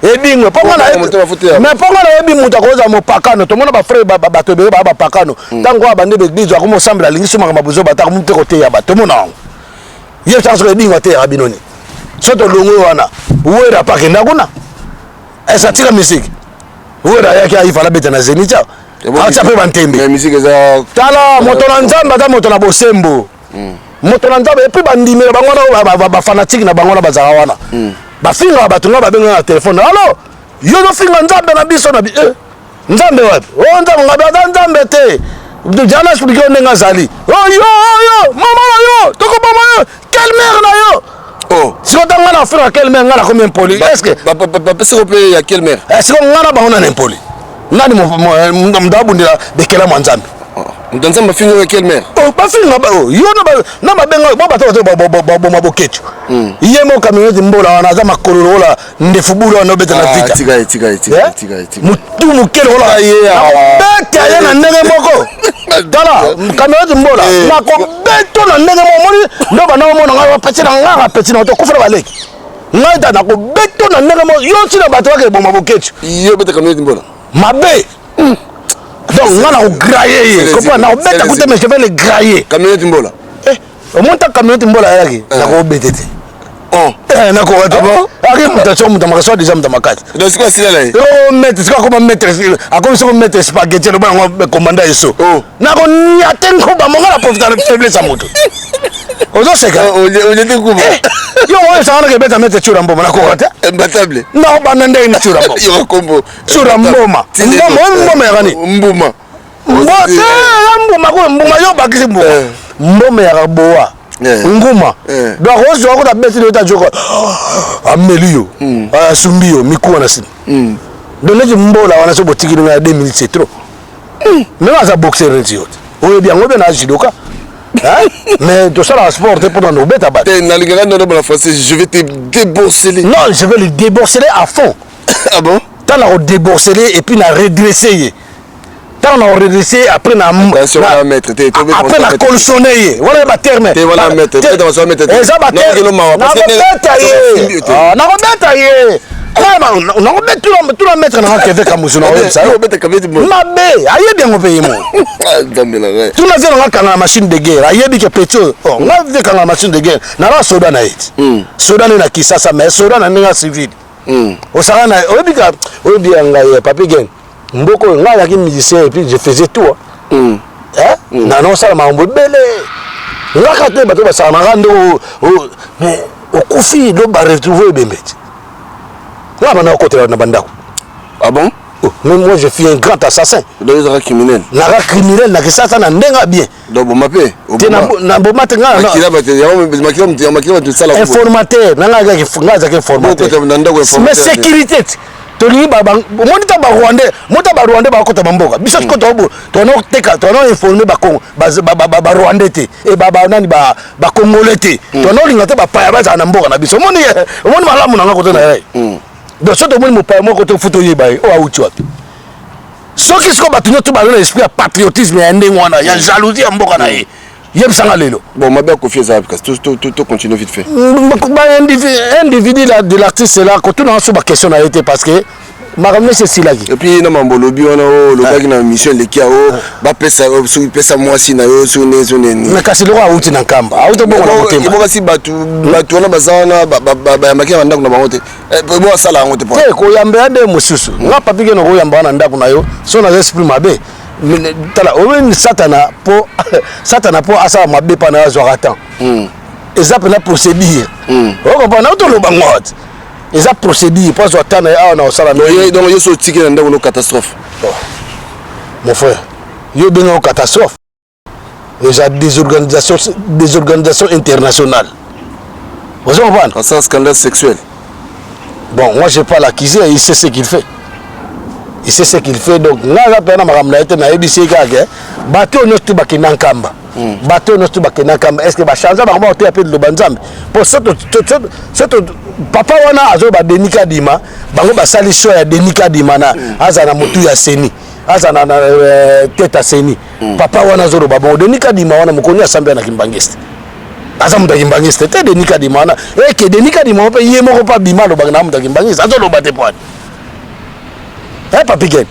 Edingwe, mpo nga na Motema futi ya. Mais mpo nga nayebi moto akozala mopakano, tomona ba frère, bato ebele ba bapakano. Ntango oyo abandi ba église, akoma osambela, alingi so makambo ya buzoba, ata akomi te koteya bato, tomona yango. Ye ntango soki Edingwe ateyaka bino nini? So tolongwe wana, Wera mpe akenda kuna. Est-ce atika musique? Wera ayaki ayifa alabeta na Zenith awa. Atia mpe bantembe. Mais musique eza Tala, moto na Nzambe aza moto na bosembo. Moto na Nzambe, et puis bandimela bango wana, ba fanatique na bango wana bazalaka wana. Bafingaka bato nga babengaka na téléphone. Allo, yo ozofinga Nzambe na biso na Nzambe wapi? Oh, Nzambe ngabi aza Nzambe te. Jana expliquer yo ndenge azali. Oh, yo, oh, yo, mama na yo, tokoboma yo, quelle mère na yo? Oh. Siko tanga na frère quelle mère nga na combien impoli? Est-ce que ba pesa ko pe ya quelle mère? Est-ce que nga na bango na impoli? Nani mo ndabundela bekela mwa Nzambe? Moto Nzambe afinga yo quelle mère? Oh, bafinga ba, oh, yo na ba, na babenga, bo bato bato ba, ba, ba, ba, ba, boketu. Ye mo camionnette mbola wana aza makolo lokola ndefu bulu wana obeta na Ah, vita. tika ye, tika ye, tika ye, Eh? tika ye, tika ye. Mutu moke lokola Ah, ye, ah. Nakobeta ye na ndenge moko. Tala, camionnette mbola, Eh. nakobeto na ndenge moko. Omoni, ndo banda komona ngai, bapeti na ngai, bapeti na ngai, tokufa na baleki. Ngai ta nakobeto na ndenge moko. Yo ntina bato bakende boma boketu. Yo obeta camionnette mbola. Mabe. Donc, nga na kograiller ye. C'est Comprends? les Na kobeta c'est kuta, les mais je vais le grailler. Camionnette mbola. Eh, omoni ta camionnette mbola ayaki, nakobete te. Oh. Eh, nakoka te. Ah bon? Aki moto aso moto makasi, soit déjà moto makasi. Donc, sikoyo asila na ye? Oh, maître, sikoyo akoma maître, akomi soko maître spaghetti, aloba yango commandant Eso. Oh. Nakonia te nkuba, monga na profita na faiblesse ya moto. Ozoseka? Oh, olie te nkuba. Eh, yo oyo esanga nake beta maître Tshoura Mboma, nakoka te. Imbattable. Nakobanda ndenge ni Tshoura Mboma. Yoka kombo. Tshoura Mboma. Tindelo. Mboma, oyo mboma yaka nini? Mbuma. Mboma te, ya mbuma ko, mbuma yo obakisi mbuma. Eh. Mboma yaka boa. Eh. Nguma. Eh. Donc, ozwa ko na beti leta joko. Ameli yo. Asumbi yo, mikuwa na sima. Donc, neti mbola wana so botikili nga 2 minutes c'est trop. Même aza boxer neti yo te. Oyebi yango bien na judoka. Hein? Mais tosala sport te pour na beta bato. Te, nalingaka ndono na français, je vais te débourseler. Non, je vais le débourseler à fond. Ah bon? Tant na débourseler et puis na redresser ye. Tant na redresser après na Attention, na wana maître, te, tobe après na maître. colsonner ye. Wana ba terme. Te, wana Ba- maître, te- peut-être on va mettre te. Eza ba Na terme. kelo mawa, parce que Nakobeta ye. ne- te. Ah, nakobeta ye. Nga ba- nakobeta tuna maître na nga Kevin Kamuzu na oyebisa yo. Obeta Kevin Kamuzu. Mabe, ayebi yango pe ye moko. Ah, Nzambe na ngai. Tuna vie na nga kanga na machine de guerre, ayebi ke petit oyo. Oh, nga vie kanga na machine de guerre, na la soda na ye ti. Soda ne na Kinshasa, mais soda na ndenge ya civil. Osaka na, oyebi ka, oyebi ya ngai, Papi Gen. Mboko oyo, ngai nazalaki musicien et puis je faisais tout, hein. Hein? Na nosala makambo ebele. Ngaka te bato basakanaka nde mais okufi do ba retrouver ebembe ti. Nga banda kokotela na bandako. Ah bon? Oh, mais moi je suis un grand assassin. Donc ozalaka criminel? Naka criminel na Kinshasa na ndenge ya bien. Donc boma pe? Te, na boma te, nga na- Makila bato, yango makila moto, makila bato esala ko- Informateur, na nga azalaki, nga azalaki informateur. Bokota na ndako ya informateur Mais sécurité ti. Tolingi ba, ba, omoni ta ba Rwandais, omoni ta ba Rwandais bakota ba mboka. Biso sikoyo tobo, tono teka, tono informer ba Congo, ba, ba, ba, ba, ba Rwandais te. Et ba, ba, nani, ba, ba Congolais te. Tono linga te ba paya bazala na mboka na biso. Omoni, omoni malamu na nga kota na ye. Donc soki tomoni mopaya moko te, faut toyeba ye, oyo awuti wapi. Soki sikoyo bato nyonso baza na esprit ya patriotisme ya ndenge wana, ya jalousie ya mboka na ye. Yebisanga lelo. Bon, mabe ya Koffi eza wapi kasi? To continue vite fait. Ba individu de l'artiste là, kotuna so ba question na ye te parce que Makambo nyonso esilaki. Et puis na mambo olobi wana oyo olobaki na émission eleki ya o bapesa soki pesa mwasi na yo soki ndenge soki nini. Mais kasi loko awuti na nkamba, awuti bongo na motema. Ebonga si bato bato wana baza wana bayambaki na bandako na bango te. Bo asala yango te. Te koyamba ya nde mosusu. Nga papi keno koyamba na ndako na yo, so naza esprit mabe. Tala oyebi satana po satana po asala mabe pa na yo azwaka temps. Eza mpenza procédure. Okomprendre, nauti oloba ngo te. Eza procédure po azwa temps na ye awa na kosala. Donc yo so otiki na ndako no catastrophe. Mon frère, yo obenga catastrophe. Eza désorganisation, désorganisation internationale. Vous comprenez? C'est un scandale sexuel. Bon, moi je pas l'accuser, il sait ce qu'il fait. Il sait ce qu'il fait. Donc, nga nga pena makambo na ye te nayebisi ye kaka bato oyo nyonso tu bakenda nkamba. Bato oyo nyonso tu bakenda nkamba. Est-ce que bachange bango baoteya mpe liloba Nzambe? Po so papa wana azoba Denis Kadima, bango basali choix ya Denis Kadima na aza na motu ya CENI. Aza na tête ya CENI. Papa wana azoloba bongo Denis Kadima wana mokoni asambi na Kimbangiste. Aza moto ya Kimbangiste te Denis Kadima wana. Eke Denis Kadima mpe ye moko pa bima alobaka na moto ya Kimbangiste. Azoloba te poani. Eh papi Ken.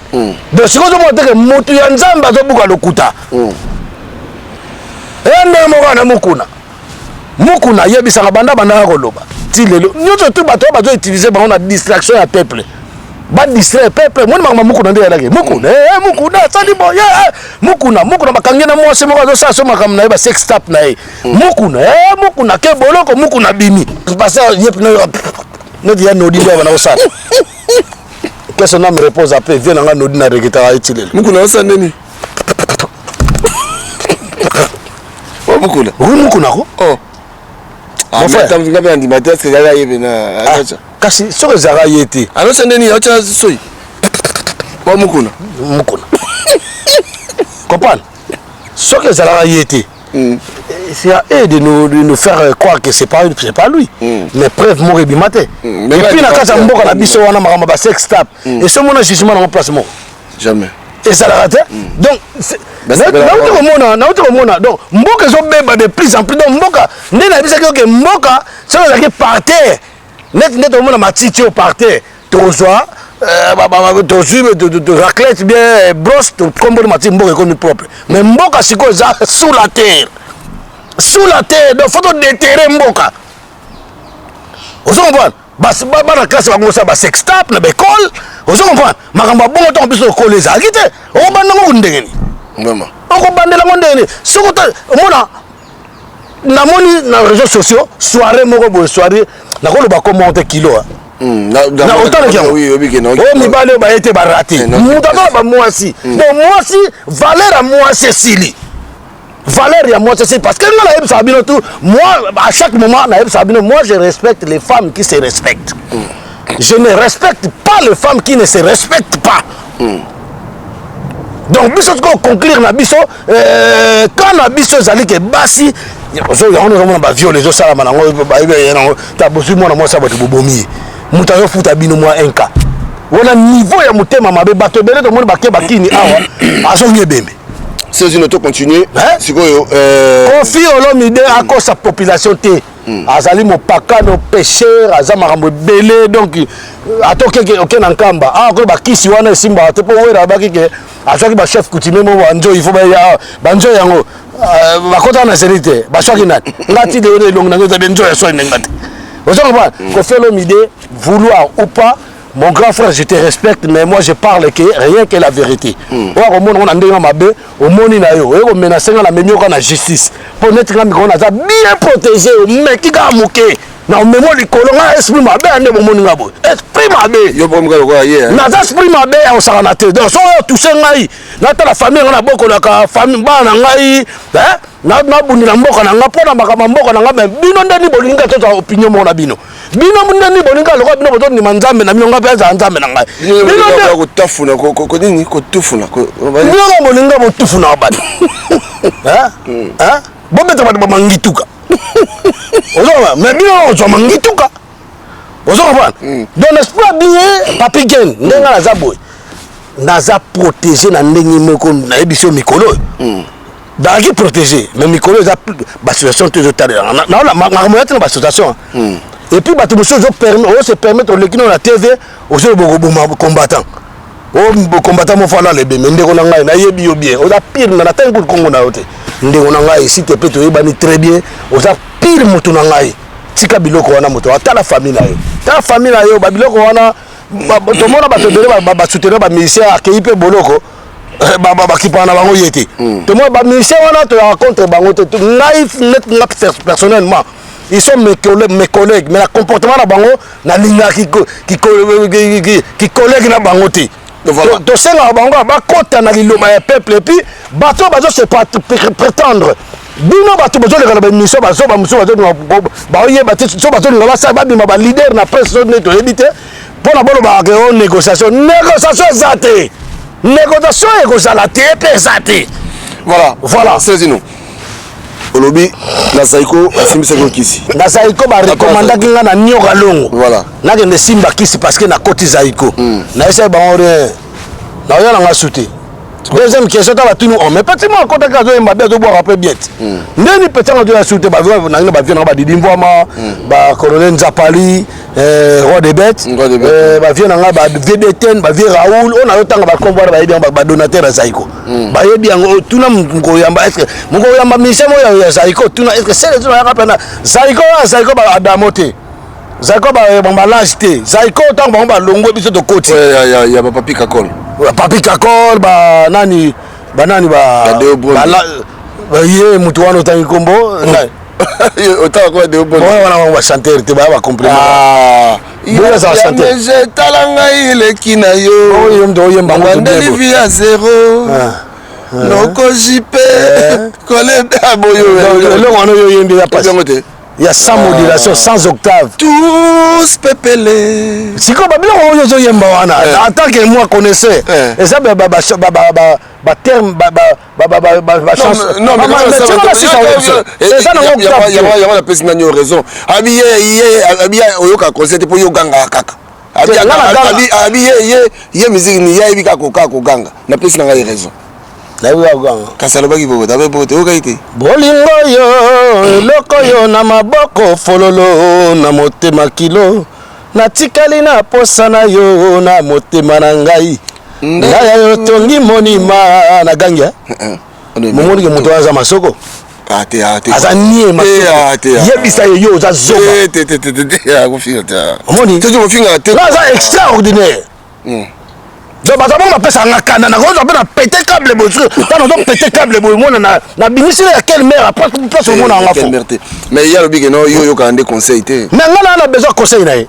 Donc sikoyo ozomona te ke moto ya Nzambe azobuka lokuta. Eh ndenge moko na Mukuna. Mukuna ayebisaka banda bandaka koloba. Ti lelo nyonso tu bato oyo bazo utiliser bango na distraction ya peuple. Ba distraire peuple, moni makambo Mukuna nde yalaki. Mukuna, eh Mukuna asali boye, eh Mukuna, Mukuna bakangi na mwasi moko azosala so makambo na ye ba sex tape na ye. Mukuna, eh Mukuna ke boloko Mukuna bimi. Parce que ye pina neti ya nodi nde bana kosala. Que son âme repose après, viens nanga nodi na regretaka ye ti lelo. Mukuna osala nini? Oh Mukuna. Oui Mukuna ko. Oh. Ah, mais attends, ngabe andima te, est-ce que ezalaka ye pena? Ah, kasi soki ezalaka ye te. Alosa ndeni acha soyi. Wa Mukuna. Mukuna. Comprendre? Soki ezalaka ye te. C'est à eux de nous faire croire que c'est pas lui. Mais preuve moko ebima te. Et puis na kati ya mboka na biso wana makambo ba sex tape. Et so mona jugement na place moko. Jamais. Ezalaka te. Donc nauti komona, nauti komona. Donc mboka ezobeba de plus en plus. Donc mboka nde nayebisaki yo ke mboka soki ezalaki par terre net nde tokomona matiti oyo par terre tozwa tozwi raclette bien brosse tokomboli matiti, mboka ekomi propre. Mais mboka sikoyo eza sous la terre, sous la terre. Donc faut todéterrer mboka. Ozo comprendre? Bana classe bango osala ba sextape na baekole. Ozo comprendre? Makambo ya bongo ntango biso ekole ezalaki te. Okobanda ngo ndenge nini? Vraiment. Okobandela ngo ndenge nini? Soki omona namoni na réseaux sociaux soirée moko boye, soirée nakoloba komoko te kilo. Na otalaki yango oyo mibali oyo baye te barate moto azola bamwasi. Donc mwasi, valeur ya mwasi esili, valeur ya mwasi esili. Parce que nga nayebisaka bino tout, moi à chaque moment nayebisaka bino, moi je respecte les femmes qui se respectent, je ne respecte pas les femmes qui ne se respectent pas. Donc biso sikoyo conclure na biso quand na biso ezali ke basi yango ozomona baviole ezosalama nango, bayebi nango ta bozwi mwana mwasi ya bato bobomi ye, moto azofuta bino mwa 1 cas wana niveau ya motema mabe. Bato ebele tomoni bake bakini awa azongi ebembe. Sezino to continue sikoyo. Koffi Olomide akosa population te. Azali mopakano, pécheur, aza makambo ebele. Donc ata oke na nkamba awa koyo bakisi wana esimbaka te, mpo wera abaki ke azwaki bachef coutumier mo banzoi, ifo baya banzoi yango bakotaka na seri te. Baswaki nani? Nga ti lelo elongi nango eza nzoi ya swaki ndenge te. Ozo comprendre? Koffi Olomide, vouloir ou pas, mon grand frère, je te respecte, mais moi je parle que rien que la vérité. Oyo akomona ngo na ndenge mabe, omoni na yo oye komenacer nga, na memi oka na justice, mpo neti nga mikolo naza bien protégé. Omeki kaka moke na omemo likolo. Nga esprit mabe ya nde bomoni nga boye, esprit mabe. Yo mpo moka lokola ye. Naza esprit mabe ya kosakana te. Donc soki oyo touche ngai, natala famille nga, nabokolaka famille, bana na ngai, nabundela mboka na nga mpo na makambo ya mboka na nga. Me bino ndeni bolingi nga tozwa opinion moko na bino? Bino ndeni bolingi lokola bino bozondima Nzambe na bino, nga mpe azala Nzambe na ngai? Bino nde kotafuna nini, kotufuna. Bino nga bolinga botufuna bato, bobeta bato bamangituka, ozoma. Mais bino ozwa mangituka, ozo comprendre? Donc n'est-ce pas bien, Papi Gen? Ndenge naza boye, naza protégé na ndenge moko. Nayebi so mikolo oyo bazalaki protégé, mais mikolo eza baassociation te ezotalela makambo ya te na baassociation. Et puis bato mosusu ozo se permettre, oleki no na TV, ozoloba okoboma combattant, o combattant moko alala ebembe. Ndeko na ngai, nayebi yo bien, oza pire na natangi kutu kongo na yo te. Ndeko na ngai, s'il te plaît, toyebani très bien, oza pire moto na ngai. Tika biloko wana. Moto atala famille na yo, tala famille na yo. Babiloko wana, tomona bato ebele basoutenir bamusicien, akei mpe boloko, bakipaka na bango ye te. Tomona bamusicien wana, toyaka contre bango te. Ngai net, nga personnellement, ils sont mes collègues, mais na comportement na bango, nalingaki kicollègue na bango te. Tosengaka bango bakota na liloba ya peuple. Et puis bato bazo se prétendre, bino bato bozoleka na baémission, bazoba mosusu bazolinga, baoyeba te so bazolinga basala, babima baleader na presse, so nde toyebi te mpo na bolobaka ke o négociation. Négociation eza te, négociation ekozala te mpe eza te. Voilà. Celezino, olobi na Zaiko asimbisaki yo kisi. Na Zaiko barekomandaki nga na Nioka Longo. Nakende simba kisi parce que nakoti Zaiko. Nayesaki bango rien, naoya nanga su te. Deuxième question, ta batuni o, mais petit mo akotaki, azoyemba bien, azobwaka mpe bien te. Ndeni petit yango azoya su te? Nangi na bavie nanga, badidi Mvwama, bacolonel Nzapali, roi de bête, bavie nanga, bavie deten, bavie Raoul oyo nazotanga bakombo wana, bayebi yango. Badonateur ya Zaiko bayebi yango. Tuna mokoyamba, est-ce mokoyamba musicien moko ya Zaiko? Tuna, est-ce Celezino ayaka mpe na Zaiko? Oyo Zaiko Adamo te, Zaiko bambalage te. Zaiko, ntango bango balongwe, biso tokoti. Ya bapapi Kakol. Papi Kakol, banani, banani, ye motu wana otangi nkombo. Otanga kwa Deo Bondo wana, bango bachanteur te, baya bacompliment. Tala ngai, eleki na yo. Oyo moto oyemba. Bandeli vie ya zero, nokoji mpe koleda boyo. Eloko wana oyo oyembi eza pasi yango te. Ya sans modulation, sans octave. Tous pepele. Sikoyo babiloko oyo ozoyemba wana, en tant que moi connaisseur, eza baterme, eza nango. Yango napesi nani yo raison. Abi ye, abi oyoka conseil te mpo yo ogangaka kaka. Abi ye musique ni ye ayebi kaka kaka koganga. Napesi na ngai raison. Nayebi kaka koganga. Kasi alobaki bongo, tabe bongo te, oyokai te. Bolingo yo, eloko yo na maboko, fololo na motema, kilo natikali na posa na yo na motema na ngai. Ngai ya yo tongi monima na gangi. Momonike moto oyo aza masoko, aza nie masoko. Yebisa ye, yo oza zoba. Omoni, aza extraordinaire. Donc bato bango bapesaka nga kanda, nakozwa mpe na péter câble boye. Ntango nazo péter câble boye, mona nabimisile ya quelle mare après place, omona yanga fo. Mais ye alobi ke no, yo oyokaka nde conseil te. Mais nga naa na besoin conseil na ye.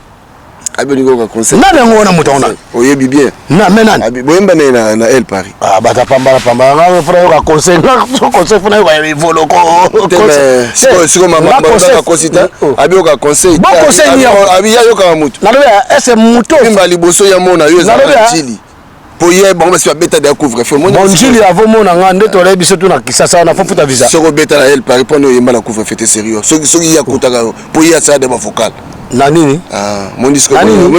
Abi olingi oyoka conseil. Nani yango wana, moto yango nani? Oyebi bien. Na me nani? Boyemba naye na El Paris. Ah, bato pambala pambala. Nga fona yoka conseil, nga conseil fona yoka evoloko. Siko makosi te, abi yoka conseil. Bon, conseil ni yango. Abi ya yokaka motu. Nalobi ese moto mimba liboso ya mona yo eza na Njili, po ye bango basi babeta deya couvre feu. Bon, Njili avomona nga nde tolayebi biso tu na Kisasa wana, fo futa visa. Soki obeta na El Paris, mpona oyemba na couvre feu te, sérieux. Soki ye akutaka yo, mpo ye asala de bavocal. Na nini? Moi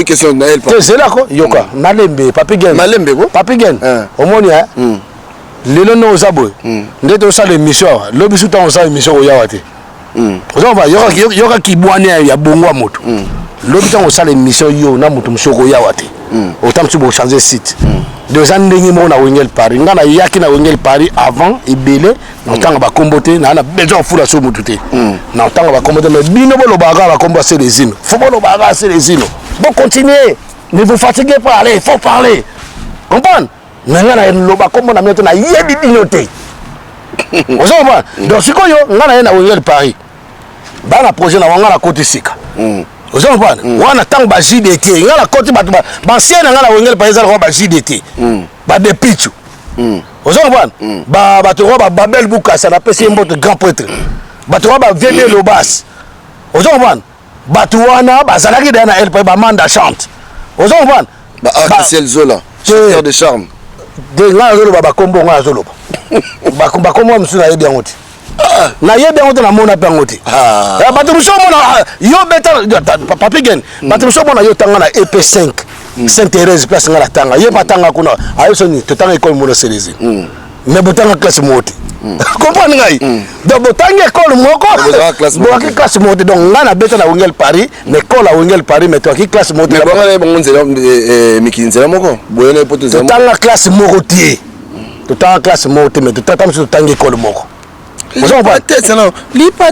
question na El Paris te, zelako, yoka malembe, Papi Gen. Malembe ko. Papi Gen, omoni lelo nde oza boye, nde tosala émission awa. Lobi su ntango osala émission, koyawa te. Oza komba, yoka kibwani ya bongo ya moto. Lobi ntango osala émission, yo na moto mosusu okoyawa te, ota mosusu bochange site. Donc eza ndenge moko na Wenge El Paris. Nga nayaki na Wenge El Paris avant ebele, na otanga bakombo te, naa na besoin ofula so motu te, na otanga bakombo te. Mais bino bolobaka kaka bakombo ya Celezino, faut bolobaka kaka Celezino, bocontinue, ne vous fatiguez pas, allez, faut parler, comprendre. Mais nga naloba kombo na bino te, nayebi bino te, oza comprendre. Donc sikoyo nga naye na Wenge El Paris, bana projet na wanga, nakoti sika, oza comprendre. Wana ntango ba JDT, nga nakoti, bato bancien na nga na Wenge El Paris ezalaka ba JDT, badepichu, oza comprendre, bato oyo bababel Bukasa, napesi ye mbote, grand prêtre, bato oyo bavd Lobas, oza comprendre. Bato wana bazalaki deya na El Paris, bamanda chante, oza comprendre. Ba Arc-en-Ciel Zola, chanteur de charme. De ngai nazoloba bakombo, ngai nazoloba bakombo mosusu, nayebi yango te, nayebi yango te, namona mpe yango te. Bato mosusu omona yo beta Papi Gen, bato mosusu omona yo tanga na EP5 Saint Thérèse, place nga natanga, ye mpe atanga kuna. Ayebi soni totanga ekole mona Selezi, mais botanga classe moko te. Comprendre ngai? Donc botangi école moko, boaki classe moko te. Donc ngai nabeta na Wenge El Paris, na école ya Wenge El Paris, mais toaki classe moko te. Bango nzela mikili nzela moko boye na poto. Totanga classe moko te, totanga classe moko te, mais totata mosusu totangi école moko.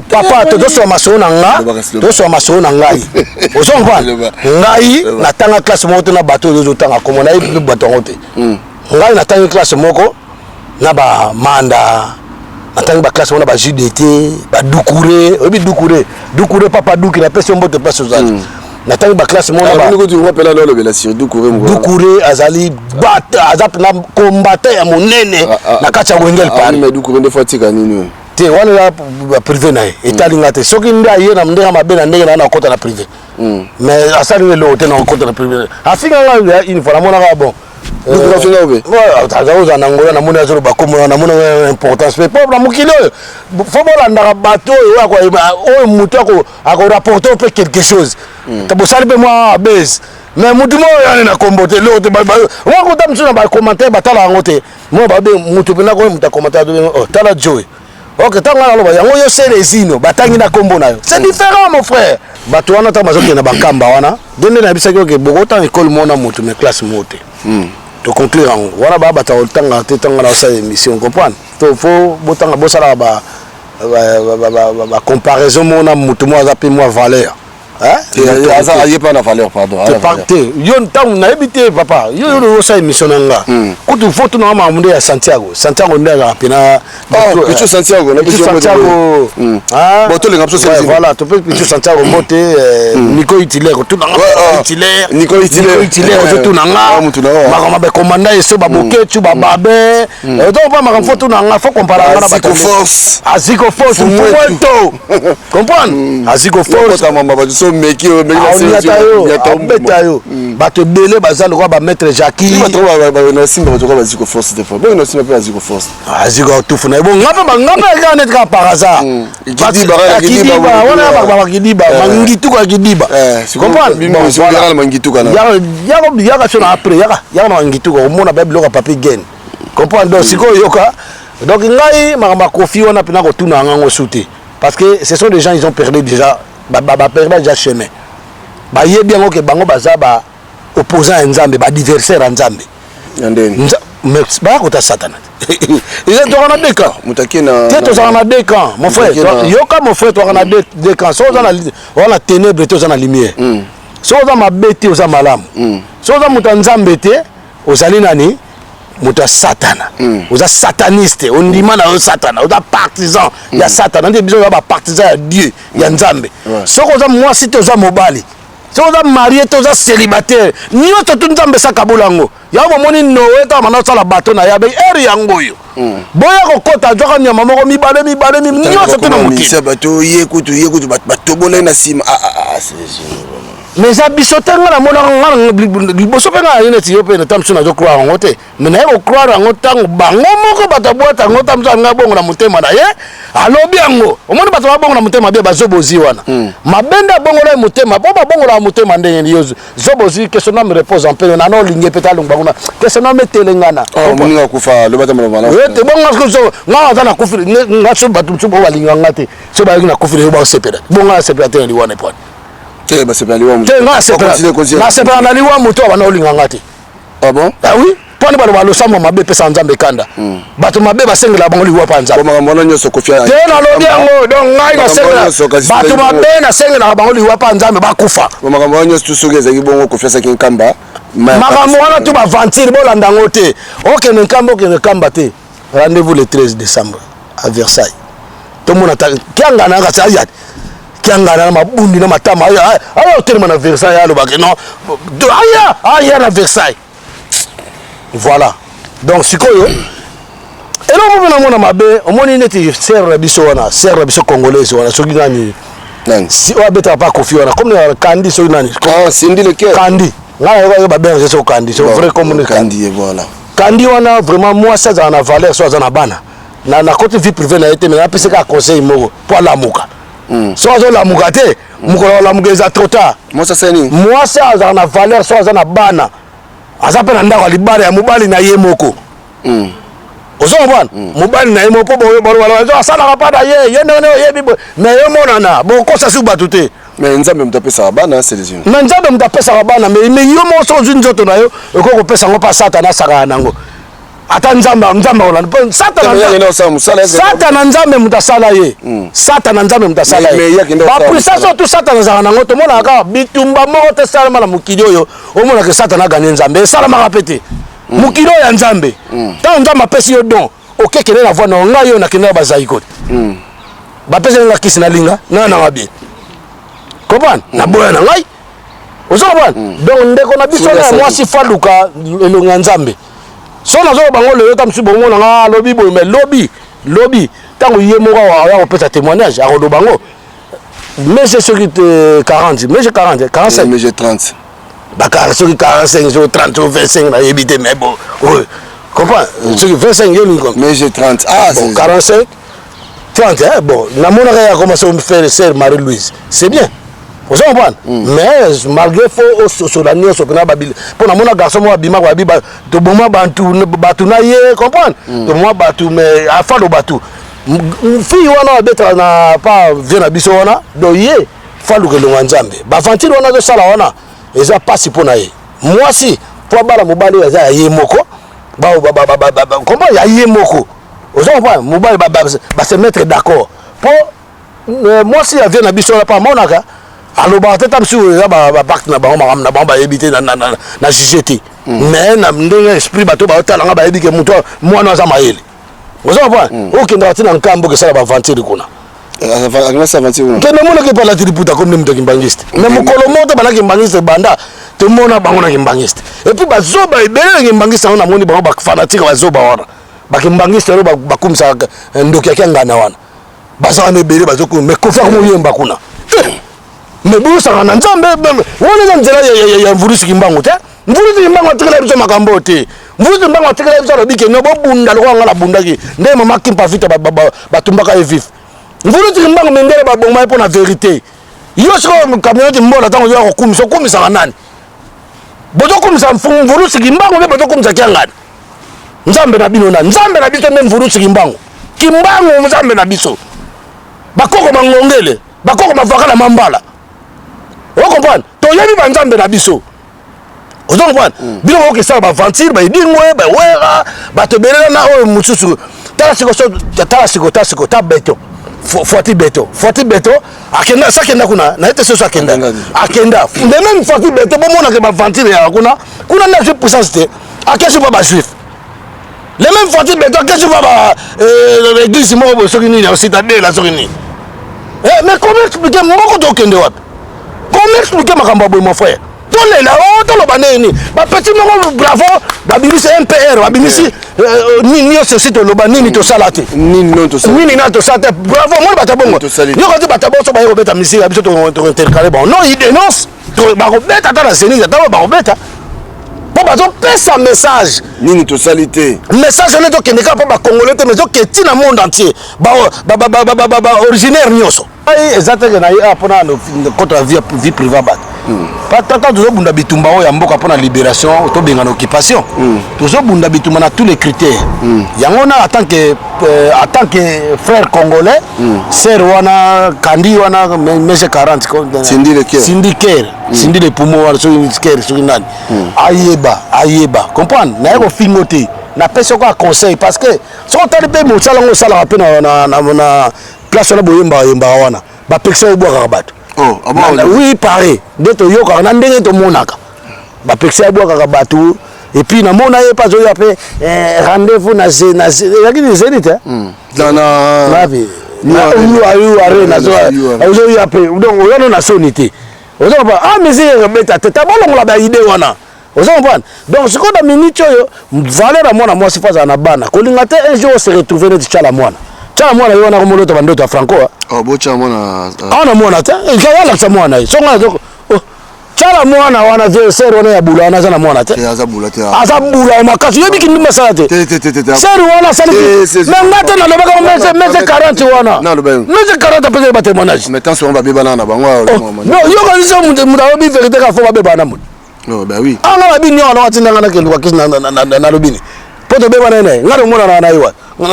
Papa, tozosoma masolo na nga, tozosoma masolo na ngai, ozo comprendre ngai. Natanga classe moko te na bato oyo ozotanga komo, nayebi bato yango te. Ngai natangi classe moko na bamanda, natangi baclasse moko na ba JDT, badukure. Oyebi Dukure? Dukure, papa Duki, napesi yo mbote place ozali. Natangi baclasse moko. Dukure azali aza mpena combattant ya monene na kati ya Wenge El Paris. Te, wana eza privé na ye, etali nga te. Soki nde aye na ndenge mabe, na ndenge na nakota na privé, mais asali nga eloko te na kokota na privé. Afinga nga une fois, namonaka bon. Aza na Ngola, namoni azoloba komona, namoni importance mpe po na mokili oyo fo bolandaka bato oyo, oyo motu akorapporte mpe quelque chose. Bosali mpe mwa base, mais mutu moko yani na kombo te, eloko te. Moko mosusu na bacommentaire batala yango te. Mo babe mutu mpena koyo moto acommentaire, tala joy. Ok, ntango wana aloba yango, yo Selezino, batangi na kombo na yo, c'est différent, mon frère. Bato wana ntango bazokende na bankamba wana, nde nde nayebisaki oke bokotanga ekole moko na motu, mais classe moko te. Toconclure yango wana, baa bato akotanga te. Ntango na osala émission, comprendre to fo botanga, bosalaka bacomparaison moko na motu moko aza mpe mwa valeur. Aye pas na valeur, pardon. Te, yo ntango nayebi te, papa, yo yo osala émission na nga kutu fo tunanga makambo nde ya Santiago. Santiago nde azalaka mpena. Pichu Santiago. Santiago. Bon, tolenga biso. Voilà, tope Pichu Santiago mbote. Nico Itilaire, otunanga Itilaire. Nico Itilaire, ozotunanga makambo bakomanda eso, baboketu, bababe, donc pa makambo fo tunanga, fo comparer nga na bato. Force. Aziko force mfuweto, comprendre, aziko force. Bato meki. Oniata yo, abeta yo. Bato ebele baza lokola bamaître Jacki. Nasimba bato kaka baziko force te, bongo nasimba mpe baziko force. Aziko tufu na ye. Bon, nga mpe, nga mpe kaka neti kaka par hasard. Kidiba wana, bakidiba, mangituka ya kidiba, comprendre. Yaka so na après, yaka yaka na mangituka, omona ba biloko ya Papi Gen, comprendre. Donc sikoyo yoka, donc ngai makambo ya Kofi wana mpena kotuna yango su te, parce que ce sont des gens, ils ont perdu déjà, baperda déjà chemin. Bayebi yango ke bango baza ba opposant ya Nzambe, baadversaire ya Nzambe. Baya kota Satana eza. Toka na deux camps te, tozalaka na deux camps, mon frère. Yoka, mon frère, toka na deux camps. So oza na ténèbre te, oza na lumière. So oza mabe te, oza malamu. So oza moto ya Nzambe te, ozali nani? Moto ya Satana. Oza sataniste, ondima na yo Satana, oza partisan ya Satana. Nde biso oza bapartisan ya Dieu, ya Nzambe. Soki oza mwasi te, oza mobali. Soki oza marié te, oza célibataire. Nyonso tu Nzambe esakabola yango. Yango bomoni Noe, ntango banda kosala bato na ye, abengi ere yango oyo boya kokɔta, azwaka nyama moko, mibale, mibale, nyonso te na mokili. Bato ye kutu, ye kutu, bato batobola ye na nsima. Mais eza biso te. Nga namonaka nga liboso mpe nga naye neti yo mpe na ta mosusu nazocroire yango te, mais naye kocroire yango ntango bango moko bato abwata yango. Ta mosusu anga bongo na motema na ye alobi yango. Omoni bato babongo na motema bie, bazobozi wana mabe nde abongola ye motema, mpo babongolaka motema ndenge nini? Yo zobozi, que son âme repose en paix. Nano olingi mpe talongwa kuna, que son âme etelengana. Moninga akufa, loba ta maloba. Ete bongo nga aza na kufi nga. So bato mosusu bao balinga nga te, so bayoki na kufi, baosepela. Bongo asepela te na liwana epwani? Te, basepela liwa. Te, nga nasepela na liwa moto abanda olinga nga te. Ah bon? Ah oui, mpona baloba losambo mabe epesaka Nzambe ekanda. Bato mabe basengela bango liwa mpa Nzambe. Makambo wana nyonso Kofi. Te, nalobi yango. Donc ngai nasengela bato mabe, nasengelaka bango liwa mpa Nzambe, bakufa. Makambo wana nyonso tu, soki ezalaki bongo, Kofi asaki Nkamba. Makambo wana tu bavantire, bolanda yango te. Okende Nkamba, okende Nkamba te. Rendez-vous le 13 décembre à Versailles. Tomona kiangana kasi aya kiangana na mabundi na matama, aya aya otelema na Versailles, alobaki non, aya aya na Versailles. Voilà. Donc sikoyo eloko moko namona mabe, omoni neti sere na biso wana, sere na biso congolaise wana, soki nani si oyo abetaka pa Kofi wana, comme Kandi, soki nani. Cindy Le Cœur. Kandi, ngai nayoka babenga so Kandi, so vrai comme Kandi, voilà. Kandi wana vraiment mwasi azala na valeur. So aza na bana, nakoti vie privée na ye te, mais napesi kaka conseil moko mpo alamuka. So azolamuka te, mokolo alamuka eza trop tard. Mwasi azala na valeur. So aza na bana, aza mpe na ndako ya libala ya mobali na ye moko. Ozo comprendre? Mobali na ye moko po boyo asalaka mpa na ye, ye ndenge oyebi boye, mais yo monana bokosa su bato te. Mais Nzambe moto apesaka bana, Celezino. Mais Nzambe moto apesaka bana, mais yo moko soki ozwi nzoto na yo, okoki kopesa yango mpa Satana asakana na yango. Ata Nzambe, Nzambe akolanda. Mpo Satana, Satana Nzambe moto asala ye. Satana Nzambe moto asala ye. Ba puissance oyo tout Satana azalaka na yango, tomonaka kaka bitumba moko te esalama na mokili oyo, omonaka Satana aganye Nzambe. Esalamaka mpe te. Mokili oyo ya Nzambe. Ntango Nzambe apesi yo don, okekende na voie na yo, ngai oyo nakende na bazali kote. Bapesaki nga kisi nalinga, na nanga bien. Comprendre? Naboya na ngai. Ozo comprendre? Donc ndeko na biso na mwasi faluka elongi ya Nzambe. So nazo bango lelo ta mosusu bongo na nga lobi boye, mais lobi lobi ntango ye moko aya kopesa témoignage akoloba ngo mais c'est soki 40, mais j'ai 40, 45, mais j'ai 30, bakara soki 45, soki 30, soki 25, nayebi te, mais bon, oyo comprends, soki 25 yo lingi. Mais j'ai 30, ah. Bon, 45, 30, hein, bon, namonaka ya commencé à faire sœur Marie-Louise, c'est bien, ozo comprendre, mais malgré faut ososola nyonso mpena babili, mpo namona garçon moko abimaka babi toboma bantu bato na ye, comprendre, toboma bato, mais afalo bato fille wana abetaka na pa vie na biso wana. Donc ye faluka elongo ya Nzambe, baventure wana azosala wana eza mpasi mpo na ye mwasi, mpo abala mobali oyo aza ya ye moko, comprendre, ya ye moko, ozo comprendre, mobali base mettre d'accord, mpo mwasi ya vie na biso wana mpo amonaka alobaka te, ta mosusu eza bapacte na bango, makambo na bango bayebi te, na juge te, mais na ndenge esprit bato baotalanga bayebi ke moto mwana aza mayele, ozo comprendre, okendaka ti na nkambo okesala baventure kuna. Kende omonaki epa alati liputa comme nde moto ya kimbangiste, mais mokolo moko te bana kimbangiste banda tomona bango na kimbangiste. Et puis bazoba ebele na kimbangiste yango, namoni bango bafanatike, bazoba wana bakimbangiste oyo bakumisaka ndoki ya kiangana wana, baza wana ebele bazokuma, mais Kofi akomoyemba kuna, mais bosaka na Nzambe wana eza nzela ya Mvulusi Kimbangu te. Mvulusi Kimbangu atikela biso makambo te. Mvulusi Kimbangu atikela biso, alobi ke no bobunda lokola nga nabundaki nde mama Kimpa Vita batumbaka ye vif. Mvulusi Kimbangu, mindele baboma ye mpo na vérité. Yo sikoyo camionnette mbola, ntango ozoya kokumisa, okumisaka nani? Bozokumisa Mvulusi Kimbangu mpe bozokumisa Kiangani, Nzambe na bino na Nzambe na biso nde Mvulusi Kimbangu. Kimbangu Nzambe na biso, bakoko mangongele, bakoko mavaka na mambala, ocomprendre, toyebi banzambe na biso, ozo comprendre. Bino bakokesala baventure, baedingwe, bawera, bato ebele na oyo mosusu. Tala siko, tala siko, tala siko, ta beto Fuati, beto Fuati, beto akenda, sa akenda kuna na ye te, soso akenda, akenda de même Fuati beto, bomonake baventure yaka kuna kuna nde azwi puissance te, akesi mpa bajuif. Le même Fuati beto akesi mpa ba église moko boye, soki nini, citadela, soki nini. Mais comment expliquer moko tokende wapi? Comment expliquer makambo ya boye, mon frère? Tolela o toloba ndenge nini? Bapeti moko bravo, babimisi MPR, babimisi nini nyonso esi toloba, nini tosala te, nini na tosala te. Bravo, moni bato ya bongo nyoko te, bato ya bongo so baye kobeta misiki ya biso, tointercale bango. Non, il dénonce, bakobeta ata na Zénith, ata bakobeta mpo bazopesa message. Nini tosali te? Message wana ezokende kaka mpo bacongolais te, mais ezokende ntina monde entier, baoriginaire nyonso. Eza teke na ye mpona kota ya vie privée ya bato. Tata, tozobunda bitumba oyo ya mboka mpona libération, tobengana occupation, tozobunda bitumba na tous les critères. Yango na en tant que frère congolais, sœur wana kandi wana mese 40. Cindy Ker, Cindy le poumon wana, soki Ker, soki nani, ayeba, ayeba comprendre, naye kofingo te, napesi oko ya conseil, parce que soki otali mpe mosala yango osalaka mpe na place wana, boyembaka yembaka wana, bapekisa obwakaka bato. Oui, pare nde toyokaka na ndenge tomonaka, bapekisa ebwakaka bato. Et puis namona ye mpe azoya mpe rendez-vous na ezalaki ni Zénith wapi, ozoya mpe, donc oya no na soni te, oza comprendre, ah, musique ekobeta te, ta bolongola baide wana, oza comprendre. Donc sikoyo na minute oyo, valeur ya mwana mwasi fo azala na bana, kolinga te un jour ose retrouve neti Tyala mwana, Tyala mwana ye wana komolota bandoto ya Franco. Awa na mwana te, alakisa mwana ye songo. Tyala mwana wana, sœur wana ya bula wana aza na mwana te, aza bula makasi, oyebi kindumba asala te, sœur wana asali. Mais nga te nalobaka mese 40 wana, mese 40 apesaki batémoignage. Yoka biso, moto alobi vérité kaka fo babebana na moto. Anga babi nyongo na watindanga nakenduka kisi nalobi ni. Mpo tobebana ye na ye, ngai namonana na ye wa donc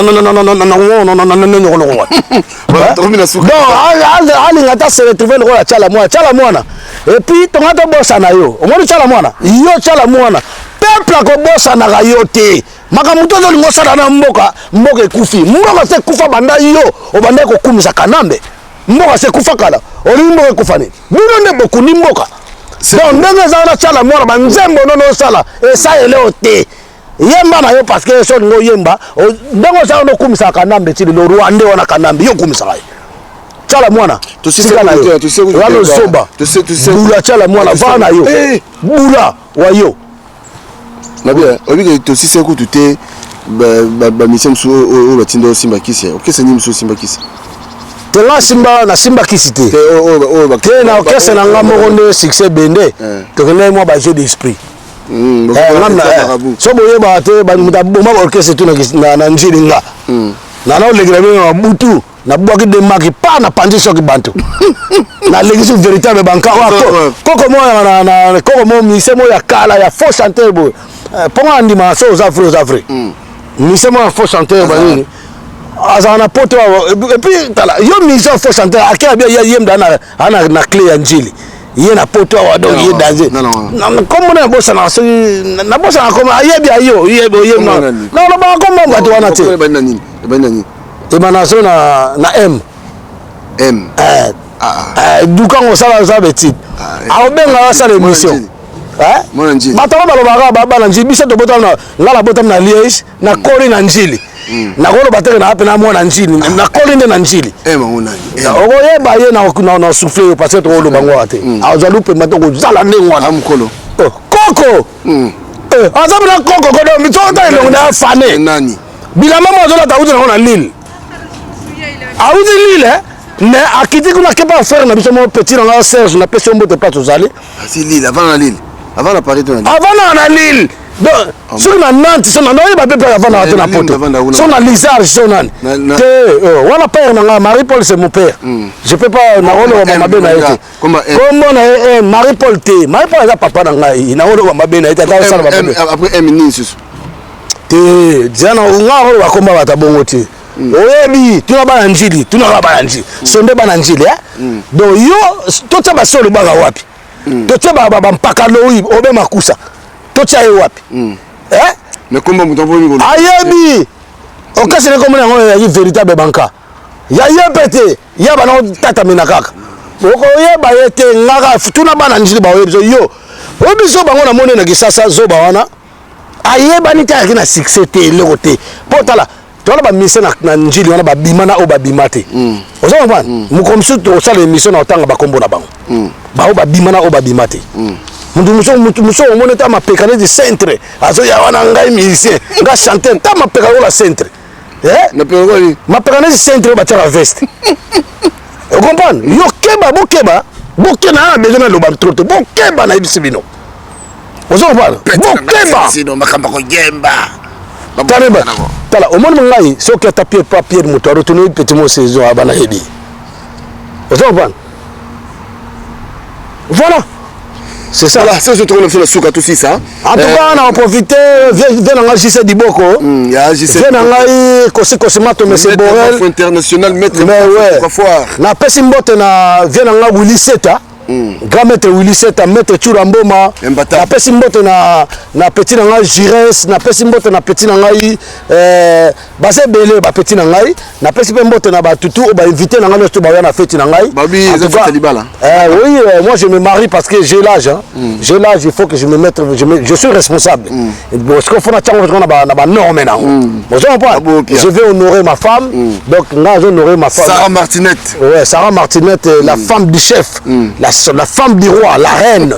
alinga ata se retrouve lokola Tshala Mwana. Tshala Mwana, et puis tonga tobosana yo, omoni Tshala Mwana, yo Tshala Mwana, peuple akobosanaka yo te. Makambo to ozolinga osala na mboka, mboka ekufi, mboka se ekufa banda yo obandaki kokumisa Kanambe, mboka se ekufa kala, olingi mboka ekufa nini? Bino nde bokundi mboka. Donc ndenge eza wana, Tshala Mwana, banzembo nono osala esalele yo te, yemba na yo, parce que so olingi oyemba ndenge osala wana, okumisaka Kanambe ti lelo, Rwandais wana Kanambe, yo okumisaka ye. Tshala Mwana, tika na yo wana ozoba bula. Tshala Mwana, vaa na yo bula wa yo. Nabi oyebi ke tosisa kutu te bamission mosusu oyo batinda osimba kisi, orchestre nini mosusu osimba kisi? Te, nga simba, nasimba kisi te. Te, na orchestre na nga moko nde succès bende, tokendaki mwa bajeu d'esprit. So boyebaka te, moto aboma baorchestre tu na Njili, nga nana olekela bino na butu, nabwaki de maki pa na panzi soki bantu nalekisi véritable banka koko mo koko mo mise mo ya kala ya faux chanteur boye, mpongo na ndima so oza vrai, oza vrai mise mo ya faux chanteur banini azala na poto. Et puis tala yo, musicien faux chanteur ake abi yemda ana na clé ya Njili, ye na poto awa, donc ye danger. Kombo na nabosanaka, soki nabosanaka kombo, ayebi ayo yebi oyebi, nalobaka kombo bato wana te. Ebanda so na M. M. Dukango osala oza betide, akobenga asala émission. Bato yango balobaka bana Njili, biso tobotami na nga, nabotami na Liège, nakoli na Njili, nakoloba teke naa mpe na mwana Njili, nakoli nde na Njili. Okoyeba ye na souffle yo, parce que tokoloba ngo awa te, azwa lupemba te, kozala ndenge wana. Mokolo. Koko aza mpena koko kodo, soko elongo na ya fane. Nani? Bilamba mo azolata, auti nango na Lille, auti Lille, mais akiti kuna, akepa frère na biso mo petit na nga Serge, napesi yo mbote place ozali. Asi Lille avant na Lille, avant na Paris to na Avant na Lille, donc soki na Nantes, so na oyeba mpe mpe avant na te na poto, so na Lisarge, so nani te wana, père na nga Marie Paul, c'est mon père, je peux pas, nakoloba mabe na ye te. Kombo na ye Marie Paul te, Marie Paul aza papa na ngai, nakoloba mabe na ye te, ata osala mabe. Après M nini susu? Te, diana nga akoloba komba bato bongo te. Oyebi, tuna bana Njili, tunaka bana Njili, sonde bana Njili. Donc yo totia basi olobaka wapi? Totia bampaka loi obe makusa, totia ye wapi? Mais komba moto ayebi okasi ne komona yango ezalaki véritable banka ya ye mpe te, ya bana otatamina kaka, okoyeba ye te. Ngaka tuna bana Njili, baoyebi so yo oyebi so bango. Namoni na Kisasa, zoba wana ayebani te, ayaki na succès te, eloko te. Mpo tala, towana bamise na Njili wana, babima na oyo babima te, oza comprendre? Mokolo mosusu tokosala émission na otanga bakombo na bango, bao babima na oyo babima te. Mutu mosusu omoni ta mapeka neti centre, azoya wana, ngai musicien, nga chanteur, ta mapeka lokola centre, mapeka neti centre oyo batiaka veste, ocomprendre? Yo keba, bokeba, bokeba na besoin naloba trop te, bokeba, nayebisi bino, ozo comprendre? Bokeba. Makambo koyemba. Tala, omoni ngai, soki ata pierre pa pierre, moto arotuni petit mo saison abana yebi, ozo comprendre? Voilà, c'est ça. Voilà, c'est ce qu'on a suka tout ça. En tout cas, on a profité, viens na ngai JC Diboko. Viens na ngai Kosi Kosimato, monsieur Borel. International maître. Mais ouais. Napesi mbote na vieux na ngai Willy Seta. Grand maître Willy Seta, maître Tsura Mboma. Napesi mbote na petit na ngai Gires, napesi mbote na petit na ngai baza ebele, bapeti na ngai. Napesi mpe mbote na batutu oyo bainvité na ngai nyonso baya na feti na ngai. Oui, moi je me marie parce que j'ai l'âge, hein. J'ai l'âge, il faut que je me mette, je suis responsable. Bon, ce qu'il faut na tiango na banorme nango, ozo comprendre? Je vais honorer ma femme. Donc nga honorer ma femme. Sarah Martinette. Ouais, Sarah Martinette, la femme du chef, la femme du roi, la reine,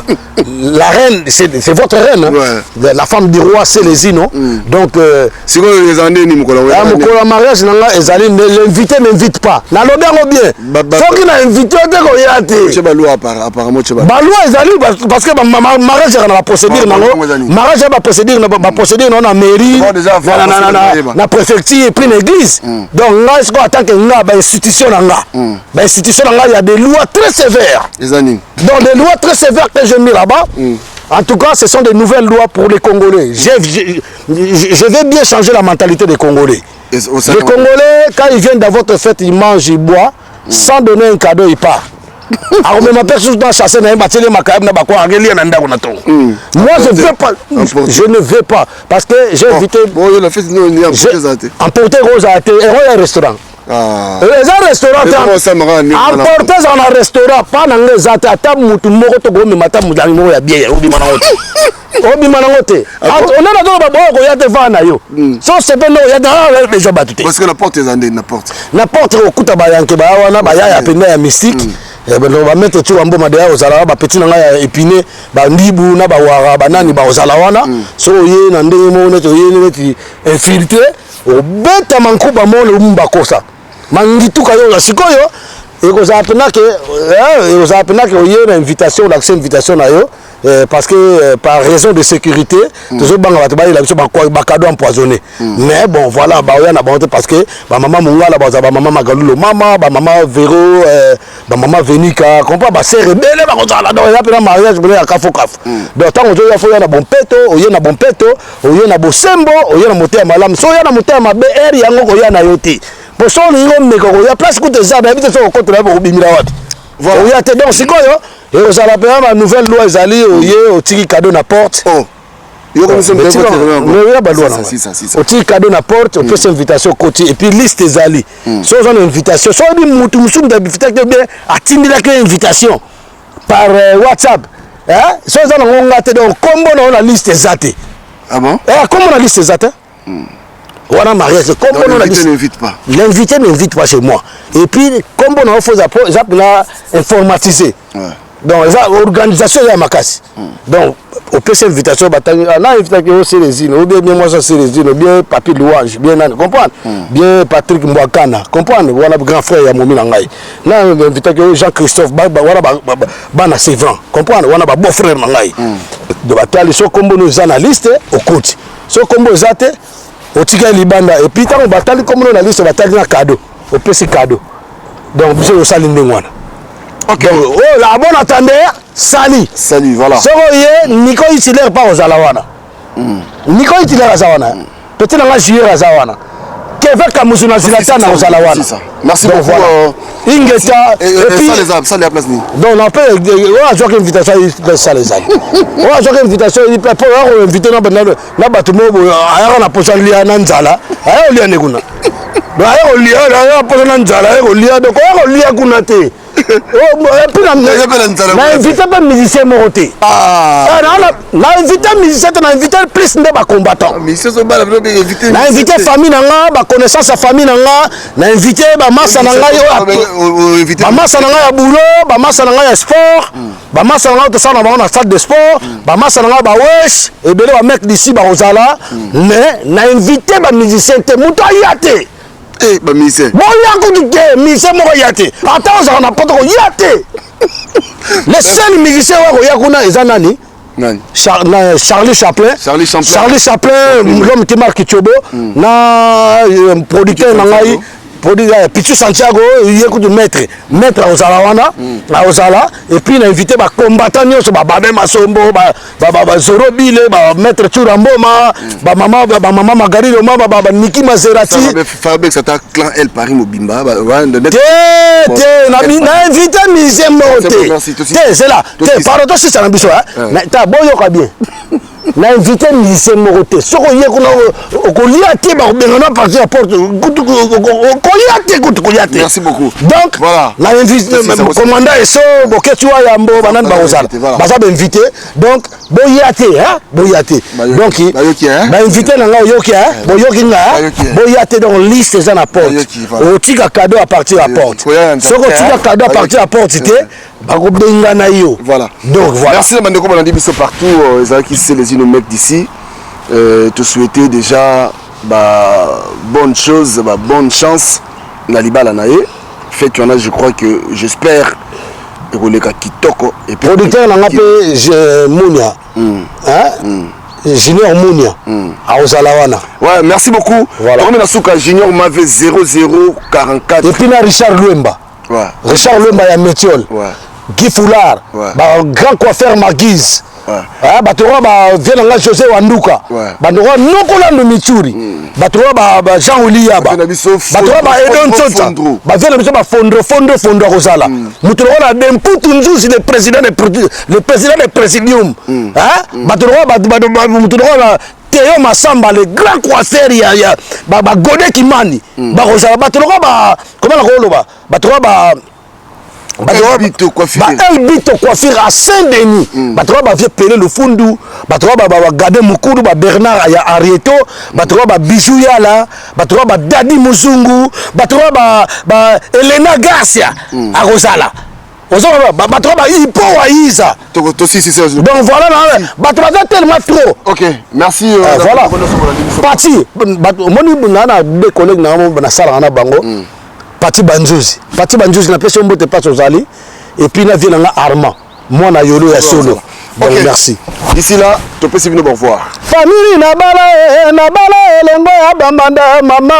la reine, c'est votre reine, hein? Ouais. La femme du roi, c'est les Ino. Donc, sikoyo eza ndeni mokolo? Mokolo ya mariage na nga ezali nde l'invité n'invite pas. Nalobi yango bien, soki na invité yo te, koya te. Baloi ezali parce que mariage ezaka na baprocédure nango, mariage ya baprocédure nango na mairie, na préfecture et puis na église. Donc ngai sikoyo, en tant que nga, bainstitution na nga, bainstitution na nga, ya des lois très sévères. Eza nini? Donc des lois très sévères que j'ai mis là-bas. En tout cas, ce sont des nouvelles lois pour les Congolais. Je vais bien changer la mentalité des Congolais. Les Congolais, quand ils viennent dans votre fête, ils mangent, ils boivent, sans donner un cadeau, ils partent. Akomema mpe susu na chasse na ye, batieli makayabu na bakwa, akelia na ndako na ntongo. Moi, je veux pas, je ne veux pas, parce que j'ai invité. Emporter kozala te, ero ya restaurant eza restaurant te. Emporter ezala na restaurant pa na nga eza te. Ata mutu moko tokomema, ata molangi moko ya bière, obima nango te, obima nango te. Onde nazoloba boyo koya te, vaa na yo so sepe nde oya te, bezwa bato te. Parce que na porte eza nde na porte. Na porte okuta bayanke baya wana, bayaya penda ya mystique, bamaître Tio Bamboma deya ozala wana, bapeti na ngai ya épine, bandibu na bawara, banani baozala wana. Soki oye na ndenge moko neti oye neti infiltré, obetama nkuba moko lumumba kosa mangituka yo. Sikoyo ekozala mpena ke ekozala mpena ke oye na invitation, olakisa invitation na yo, parce que par raison de sécurité tozobanga bato bayela biso bacadeau empoisonné. Mais bon, voilà, baoya na bango te, parce que bamama Mongala bazala, bamama Magalulo, mama bamama Vero, bamama Venika comprend, basere ebele bakozala. Donc eza mpena mariage mpena ya kafu kafu. Donc ntango ozoya, fo oya na bompeto, oye na bompeto, oye na bosembo, oye na motema malamu. So oya na motema mabe, ere yango koya na yo te, po so olingi omeka koya place kuta eza, nayebi te so okotela ye, bokobimila wapi, oya te. Donc sikoyo ekozala mpenza ba nouvelle loi ezali: oye, otiki cadeau na porte. Oya baloi nango, otiki cadeau na porte, opesi invitation, okoti, et puis liste ezali. So oza na invitation, so oyebi mutu mosusu, mutu invitaki te, bien atindelaki invitation par WhatsApp, so eza nango nga te, donc kombo na yo na liste eza te. Ah bon? Kombo na liste eza te wana mariage, kombo na l'invité n'invite pas. L'invité n'invite pas chez moi. Et puis kombo na yo fo eza mpena informatisé. Donc eza organisation ya makasi. Donc opesi invitation, batangi na invitaki yo Selezine, ou bien bien mwasi Selezine, ou bien Papi Louange, bien nani, comprendre, bien Patrick Mbwakana, comprendre, wana grand frère ya momi na ngai, na invitaki yo Jean Christophe, wana bana Sévran, comprendre, wana ba beau frère na ngai. Donc batali so kombo no eza na liste, okoti. So kombo eza te, otikali libanda. Et puis ntango batali kombo no na liste, batali na cadeau, opesi cadeau. Donc biso osali ndenge wana. Donc oyo à bon entendeur, sali. Salut, voilà. Soko ye Nico Hitler mpa kozala wana, Nico Hitler aza wana, petit na nga Juer aza wana, Kevin Kamusu na Zilatan na kozala wana. Merci beaucoup. Voilà. Ingeta. Et puis salle ya place nini? Donc na mpe oyo azwaki invitation, sale ezali. Oyo azwaki invitation mpo oya koinvite na bato moko boye, ayaka na posa lia na nzala, aya kolia nde kuna. Donc aya kolia, aya posa na nzala, aya kolia. Donc oya kolia kuna te. Et puis na invité mpe musicien moko te, na invité musicien te, na invité plus nde bacombattant, na invité famille na nga, baconnaissance ya famille na nga, na invité bamasa na ngai, bamasa na ngai ya boulot, bamasa na ngai ya sport, bamasa na ngai tosala na bango na salle de sport, bamasa na ngai bawesh ebele, bamec d'ici bakozala. Mais na invité bamusicien te, moto aya te. Bamusicien? Boya kutu te, musicien moko ya te. Ata ozalaka na poto, koya te. Le seul musicien oyo akoya kuna eza nani? Nani? Charlie Chaplin. Charlie Chaplin. Charlie Chaplin, l'homme qui marque Tchobo, na producteur na ngai, producteur Pichu Santiago, ye kutu maître, maître akozala wana, akozala. Et puis na invité bacombattant nyonso, bababe Masombo, bazoro bile, bamaître Tsura Mboma, bamama Margarine Omama, baniki Maserati. Fabekisa ta clan El Paris mobimba. Te te, na invité musicien moko te te, c'est là te. Pardon, tosisa na biso ta, boyoka bien. Na invité musicien moko te. Soki oye kuna, okolia te, bakobengana partir ya porte, kolia te kutu, kolia te. Merci beaucoup. Donc voilà, na invité commandant Eso Boketi wa Yambo, banani bakozala, baza bainvité. Donc boya te, boya te. Donc bainvité na ngai, oyoki, boyoki nga, boya te. Donc liste eza na porte, otika cadeau à partir ya porte. Soki otika cadeau à partir ya porte te, bakobengana yo. Voilà. Donc voilà. Merci na bandeko balandi biso partout. Ezalaki Selezino, mec d'ici. Te souhaiter déjà ba bonne chose, ba bonne chance na libala na ye. Fête wana, je crois que, j'espère, ekoleka kitoko. Et puis producteur na nga mpe Munia, Junior Munia akozala wana. Ouais, merci beaucoup. Voilà. Tokomi na suka. Junior Mave 0044. Et puis na Richard Lwemba. Richard Lwemba ya Métiol. Guy Foulard. Ba grand coiffeur Marguise. Ah, bato oyo ba vie na nga José Wanduka bato oyo Nokolando Mitsuri hmm. bato oyo ba Jean Oliyaba bato oyo ba Edon Tsotsa ba vie na biso ba Fondro Fondro Fondro akozala hmm. moto lokola Demputu Nzuzi le président de le président de présidium hmm. hein bato lokola moto lokola Théo Massamba le grand coiffeur ya ya ba, ba Gode Kimani bakozala bato lokola ba comment nakoloba bato lokola ba baelbito coiffure à saint-denis mm. bato wana bavie pele lofundu bato wana bagade mokulu babernard ya arieto bato wana babijou yala bato wana badadi mozungu bato wana ba elena garcia mm. akozala ozomona bato wana bahipo waiza donc voilà bato baza tellement trop ok merci euh, euh, voilà pati omoni na na deux collègues na nasalaka na bango mm. Pati Banzuzi Pati Banzuzi napesi yo mbote place ozali et puis na vie na nga Armand mwana yolo ya solo donc okay. merci d'ici là topesi bino au revoir famille na bala eh, na bala elengo ya bambanda mama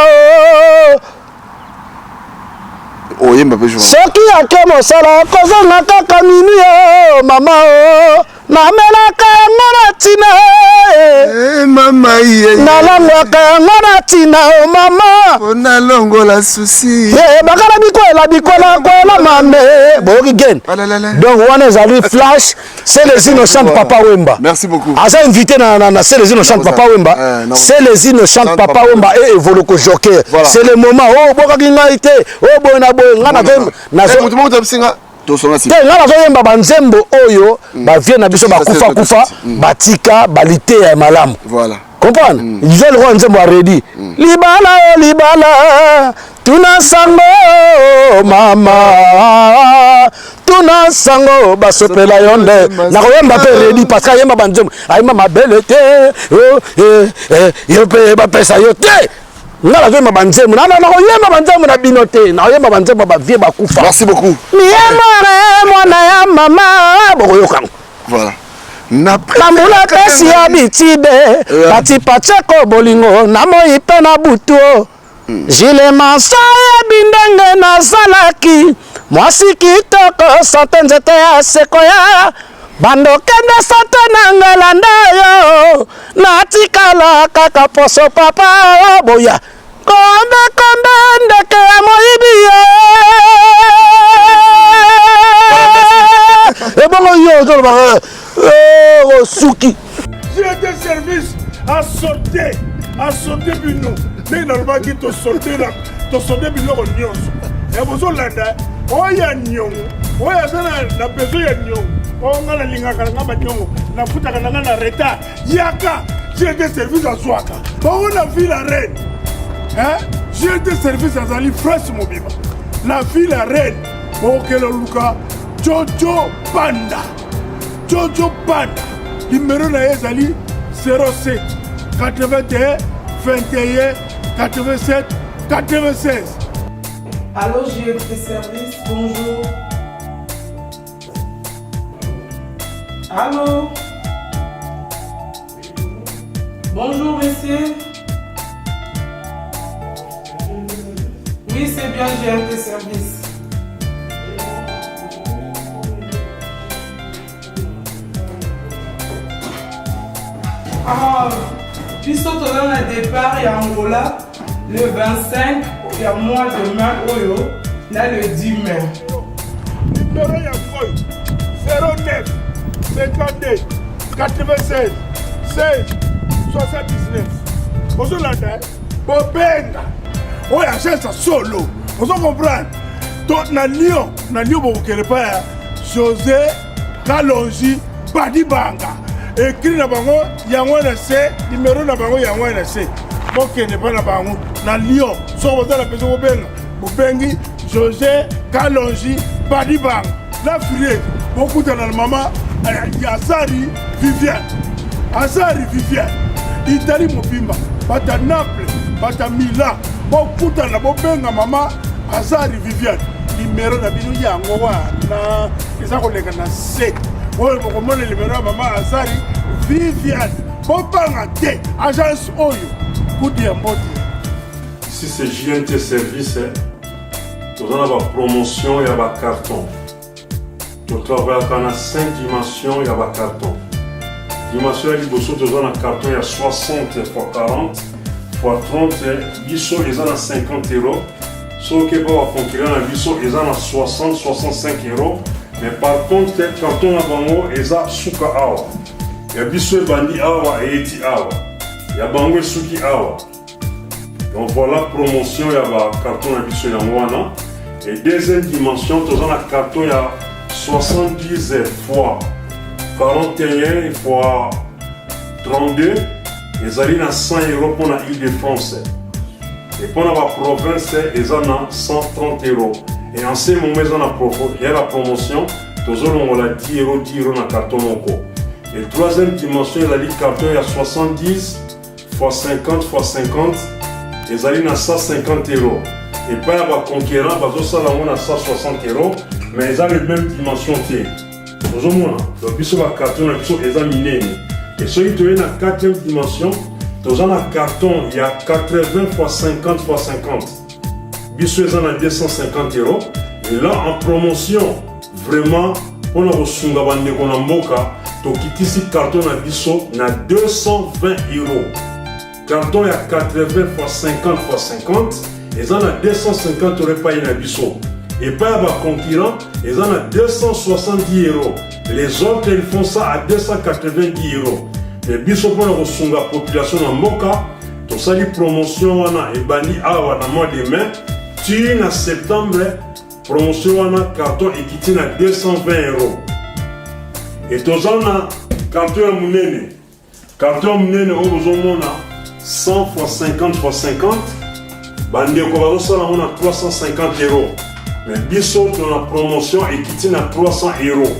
oh. oyemba mpe soki ake mosala kozonga kaka minu yo mama o oh. Namelaka yango na ntina eh, mama ye nalangwaka yango na ntina o oh, mama mpo nalongola susi eh, bakala bikwela bikwela kwela mambe boyoki gen donc wana ezali flash Celezino chante Papa Wemba. Merci beaucoup. Aza invité na na, na Celezino chante Papa Wemba. Eh, Celezino chante Papa Wemba et Evoloko Joker. Voilà. C'est le moment. Oh bokaki ngai te. Oh boye na boye ngai na nazo te ngai nazoyemba banzembo oyo mm. bavie na biso bakufa kufa mm. batika baliteya ya malamu comprendre mm. eza lokola nzembo ya redi libala o libala tuna sango mama tuna sango basopela yo nde nakoyemba mpe redi parce que ayemba banzembo ayemba mabele te oh, eh, eh, yo mpe bapesa yo te nga nazoyemba banzembo na nakoyemba banzembo na bino te nakoyemba banzembo ba vie bakufa merci beaucoup miyemore mwana ya mama bokoyoka ngo voilà bambula pesi ya bitibe pati pacheko bolingo na moi mpe na butu hmm. jile mansa yebi ndenge nazalaki mwasi kitoko sante nzete ya sekoya Bandokende sante na ngalanda yo natikala kaka poso papa boya kombe kombe ndeke ya moyibi ye ebongo yo ozolobaka eh, osuki J'ai service à sauter à sauter bino ndenge nalobaki tosote tosote biloko nyonso ya bozolanda oyo ya niongo oyo aza na besoin ya niongo oyo ngai nalingaka na ngai baniongo nafutaka na ngai na retard yaka gt service azwaka bango na ville ya reine gt service azali france mobimba na ville ya reine okele oluka jojo panda jojo panda nimero na ye ezali 07 81 21 87 96 Allô, GFT Service, bonjour. Allô Bonjour, monsieur. Oui, c'est bien GFT Service. Ah, biso toza na départ ya Angola le 25 ya mois de mai oyo na le 10 mai. Numéro ya oyo 09 52 96 16 79 ozolanda eh? bobenga oyo agence ya solo ozo comprendre to na lyon na lyon bokokende epai ya josé kalonji badibanga ekri na bango yango na se nimero na bango yango na se bokende epai na bango na lyon soki boza na besoin kobenga bobengi josé kalonji badibanga na frie bokutana na mama eh, azari viviane azari viviane italie mobimba bata naples bata milan bokutana bobenga mama azari viviane nimero na bino yango wana eza koleka na se oyo bokomona nimero ya mama azari viviane bobanga te agence oyo kudu ya mbote si c'est jnt service toza na bapromotion ya bacarton totravayaka na 5 dimension ya bacarton. Dimension ya liboso toza na carton ya 60 x 40 x 30, biso eza na 50 euros. Soki mpo baconcurrent na biso eza na 60 65 euros, mais par contre carton na bango eza suka awa, ya biso ebandi awa eyeti awa, ya bango esuki awa. Donc voilà promotion ya ba carton na biso yango wana. Et deuxième dimension, toza na carton ya 70 fois 41 fois 32, ezali na 100 euros mpona Ile de France, et mpona baprovince eza na 130 euros. Et en ce moment eza na ya la promotion, tozolongola 10 euros 10 euros na carton moko. Et troisième dimension ezali carton ya 70 fois 50 fois 50, ezali na 150 euros. Epai ya baconcurrent bazosala yango na 160 euros, mais eza le même dimension te, ozomona. Donc biso bacarton na biso eza minene. Et soki toye na quatrième dimension, toza na carton ya 80 fois 50 fois 50, biso eza na 250 euros. Et là en promotion vraiment mpona kosunga bandeko na mboka, tokitisi carton na biso na 220 euros. Carton ya 80 fois 50 fois 50 eza na 250 euros epai na biso. Epai ya baconcurrent eza na 270 euros, les autres ils font ça à 290 euros. Mais biso mpona kosunga population na mboka, tosali promotion wana ebandi awa na mois de mai ti na septembre. Promotion wana, carton ekiti na 220 euros. E toza na carton ya monene, carton ya monene oyo bozomona 100 fois 50 fois 50, bandeko bazosala yango na 350 euros, mais biso tona promotion ekiti na 300 euros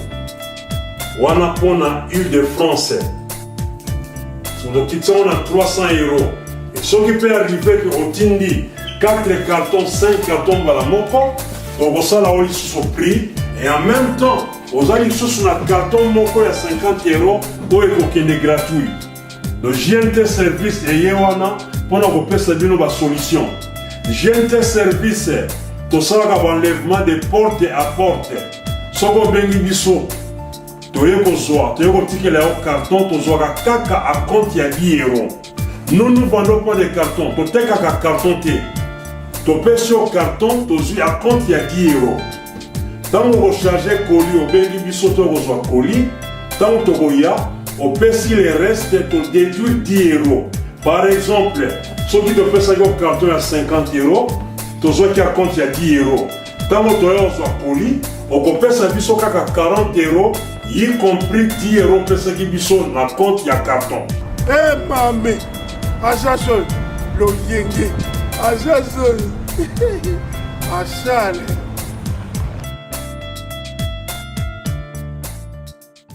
wana mpona Ile de France, tokiti yango na 300 euros. E soki mpe arrive ke otindi 4 carton, 5 carton mbala moko, tokosala oyo lisusu prix, et en même temps oza lisusu na carton moko ya 50 euros oyo ekokende gratuit. Donc GNT Service eye wana mpona kopesa bino basolution. GNT Service tosalaka baenlèvement de porte à porte. Soki obengi biso, toye kozwa, toye kotikela yo carton, tozwaka kaka acompte ya 10 euros. Nous, nous vendons pas de carton, totekaka carton te. Topesi yo carton, tozwi acompte ya 10 euros. Ntango okocharge colis, obengi biso, to kozwa colis. Ntango tokoya, opesi le reste, todéduire 10 euros. Par exemple, soki topesaki yo carton ya 50 euros, tozwaki acompte ya 10 euros, ntango toya kozwa colis, okopesa biso kaka 40 euros, y compris 10 euros opesaki biso na compte ya carton. E mame, aza solo loyenge, aza solo asale.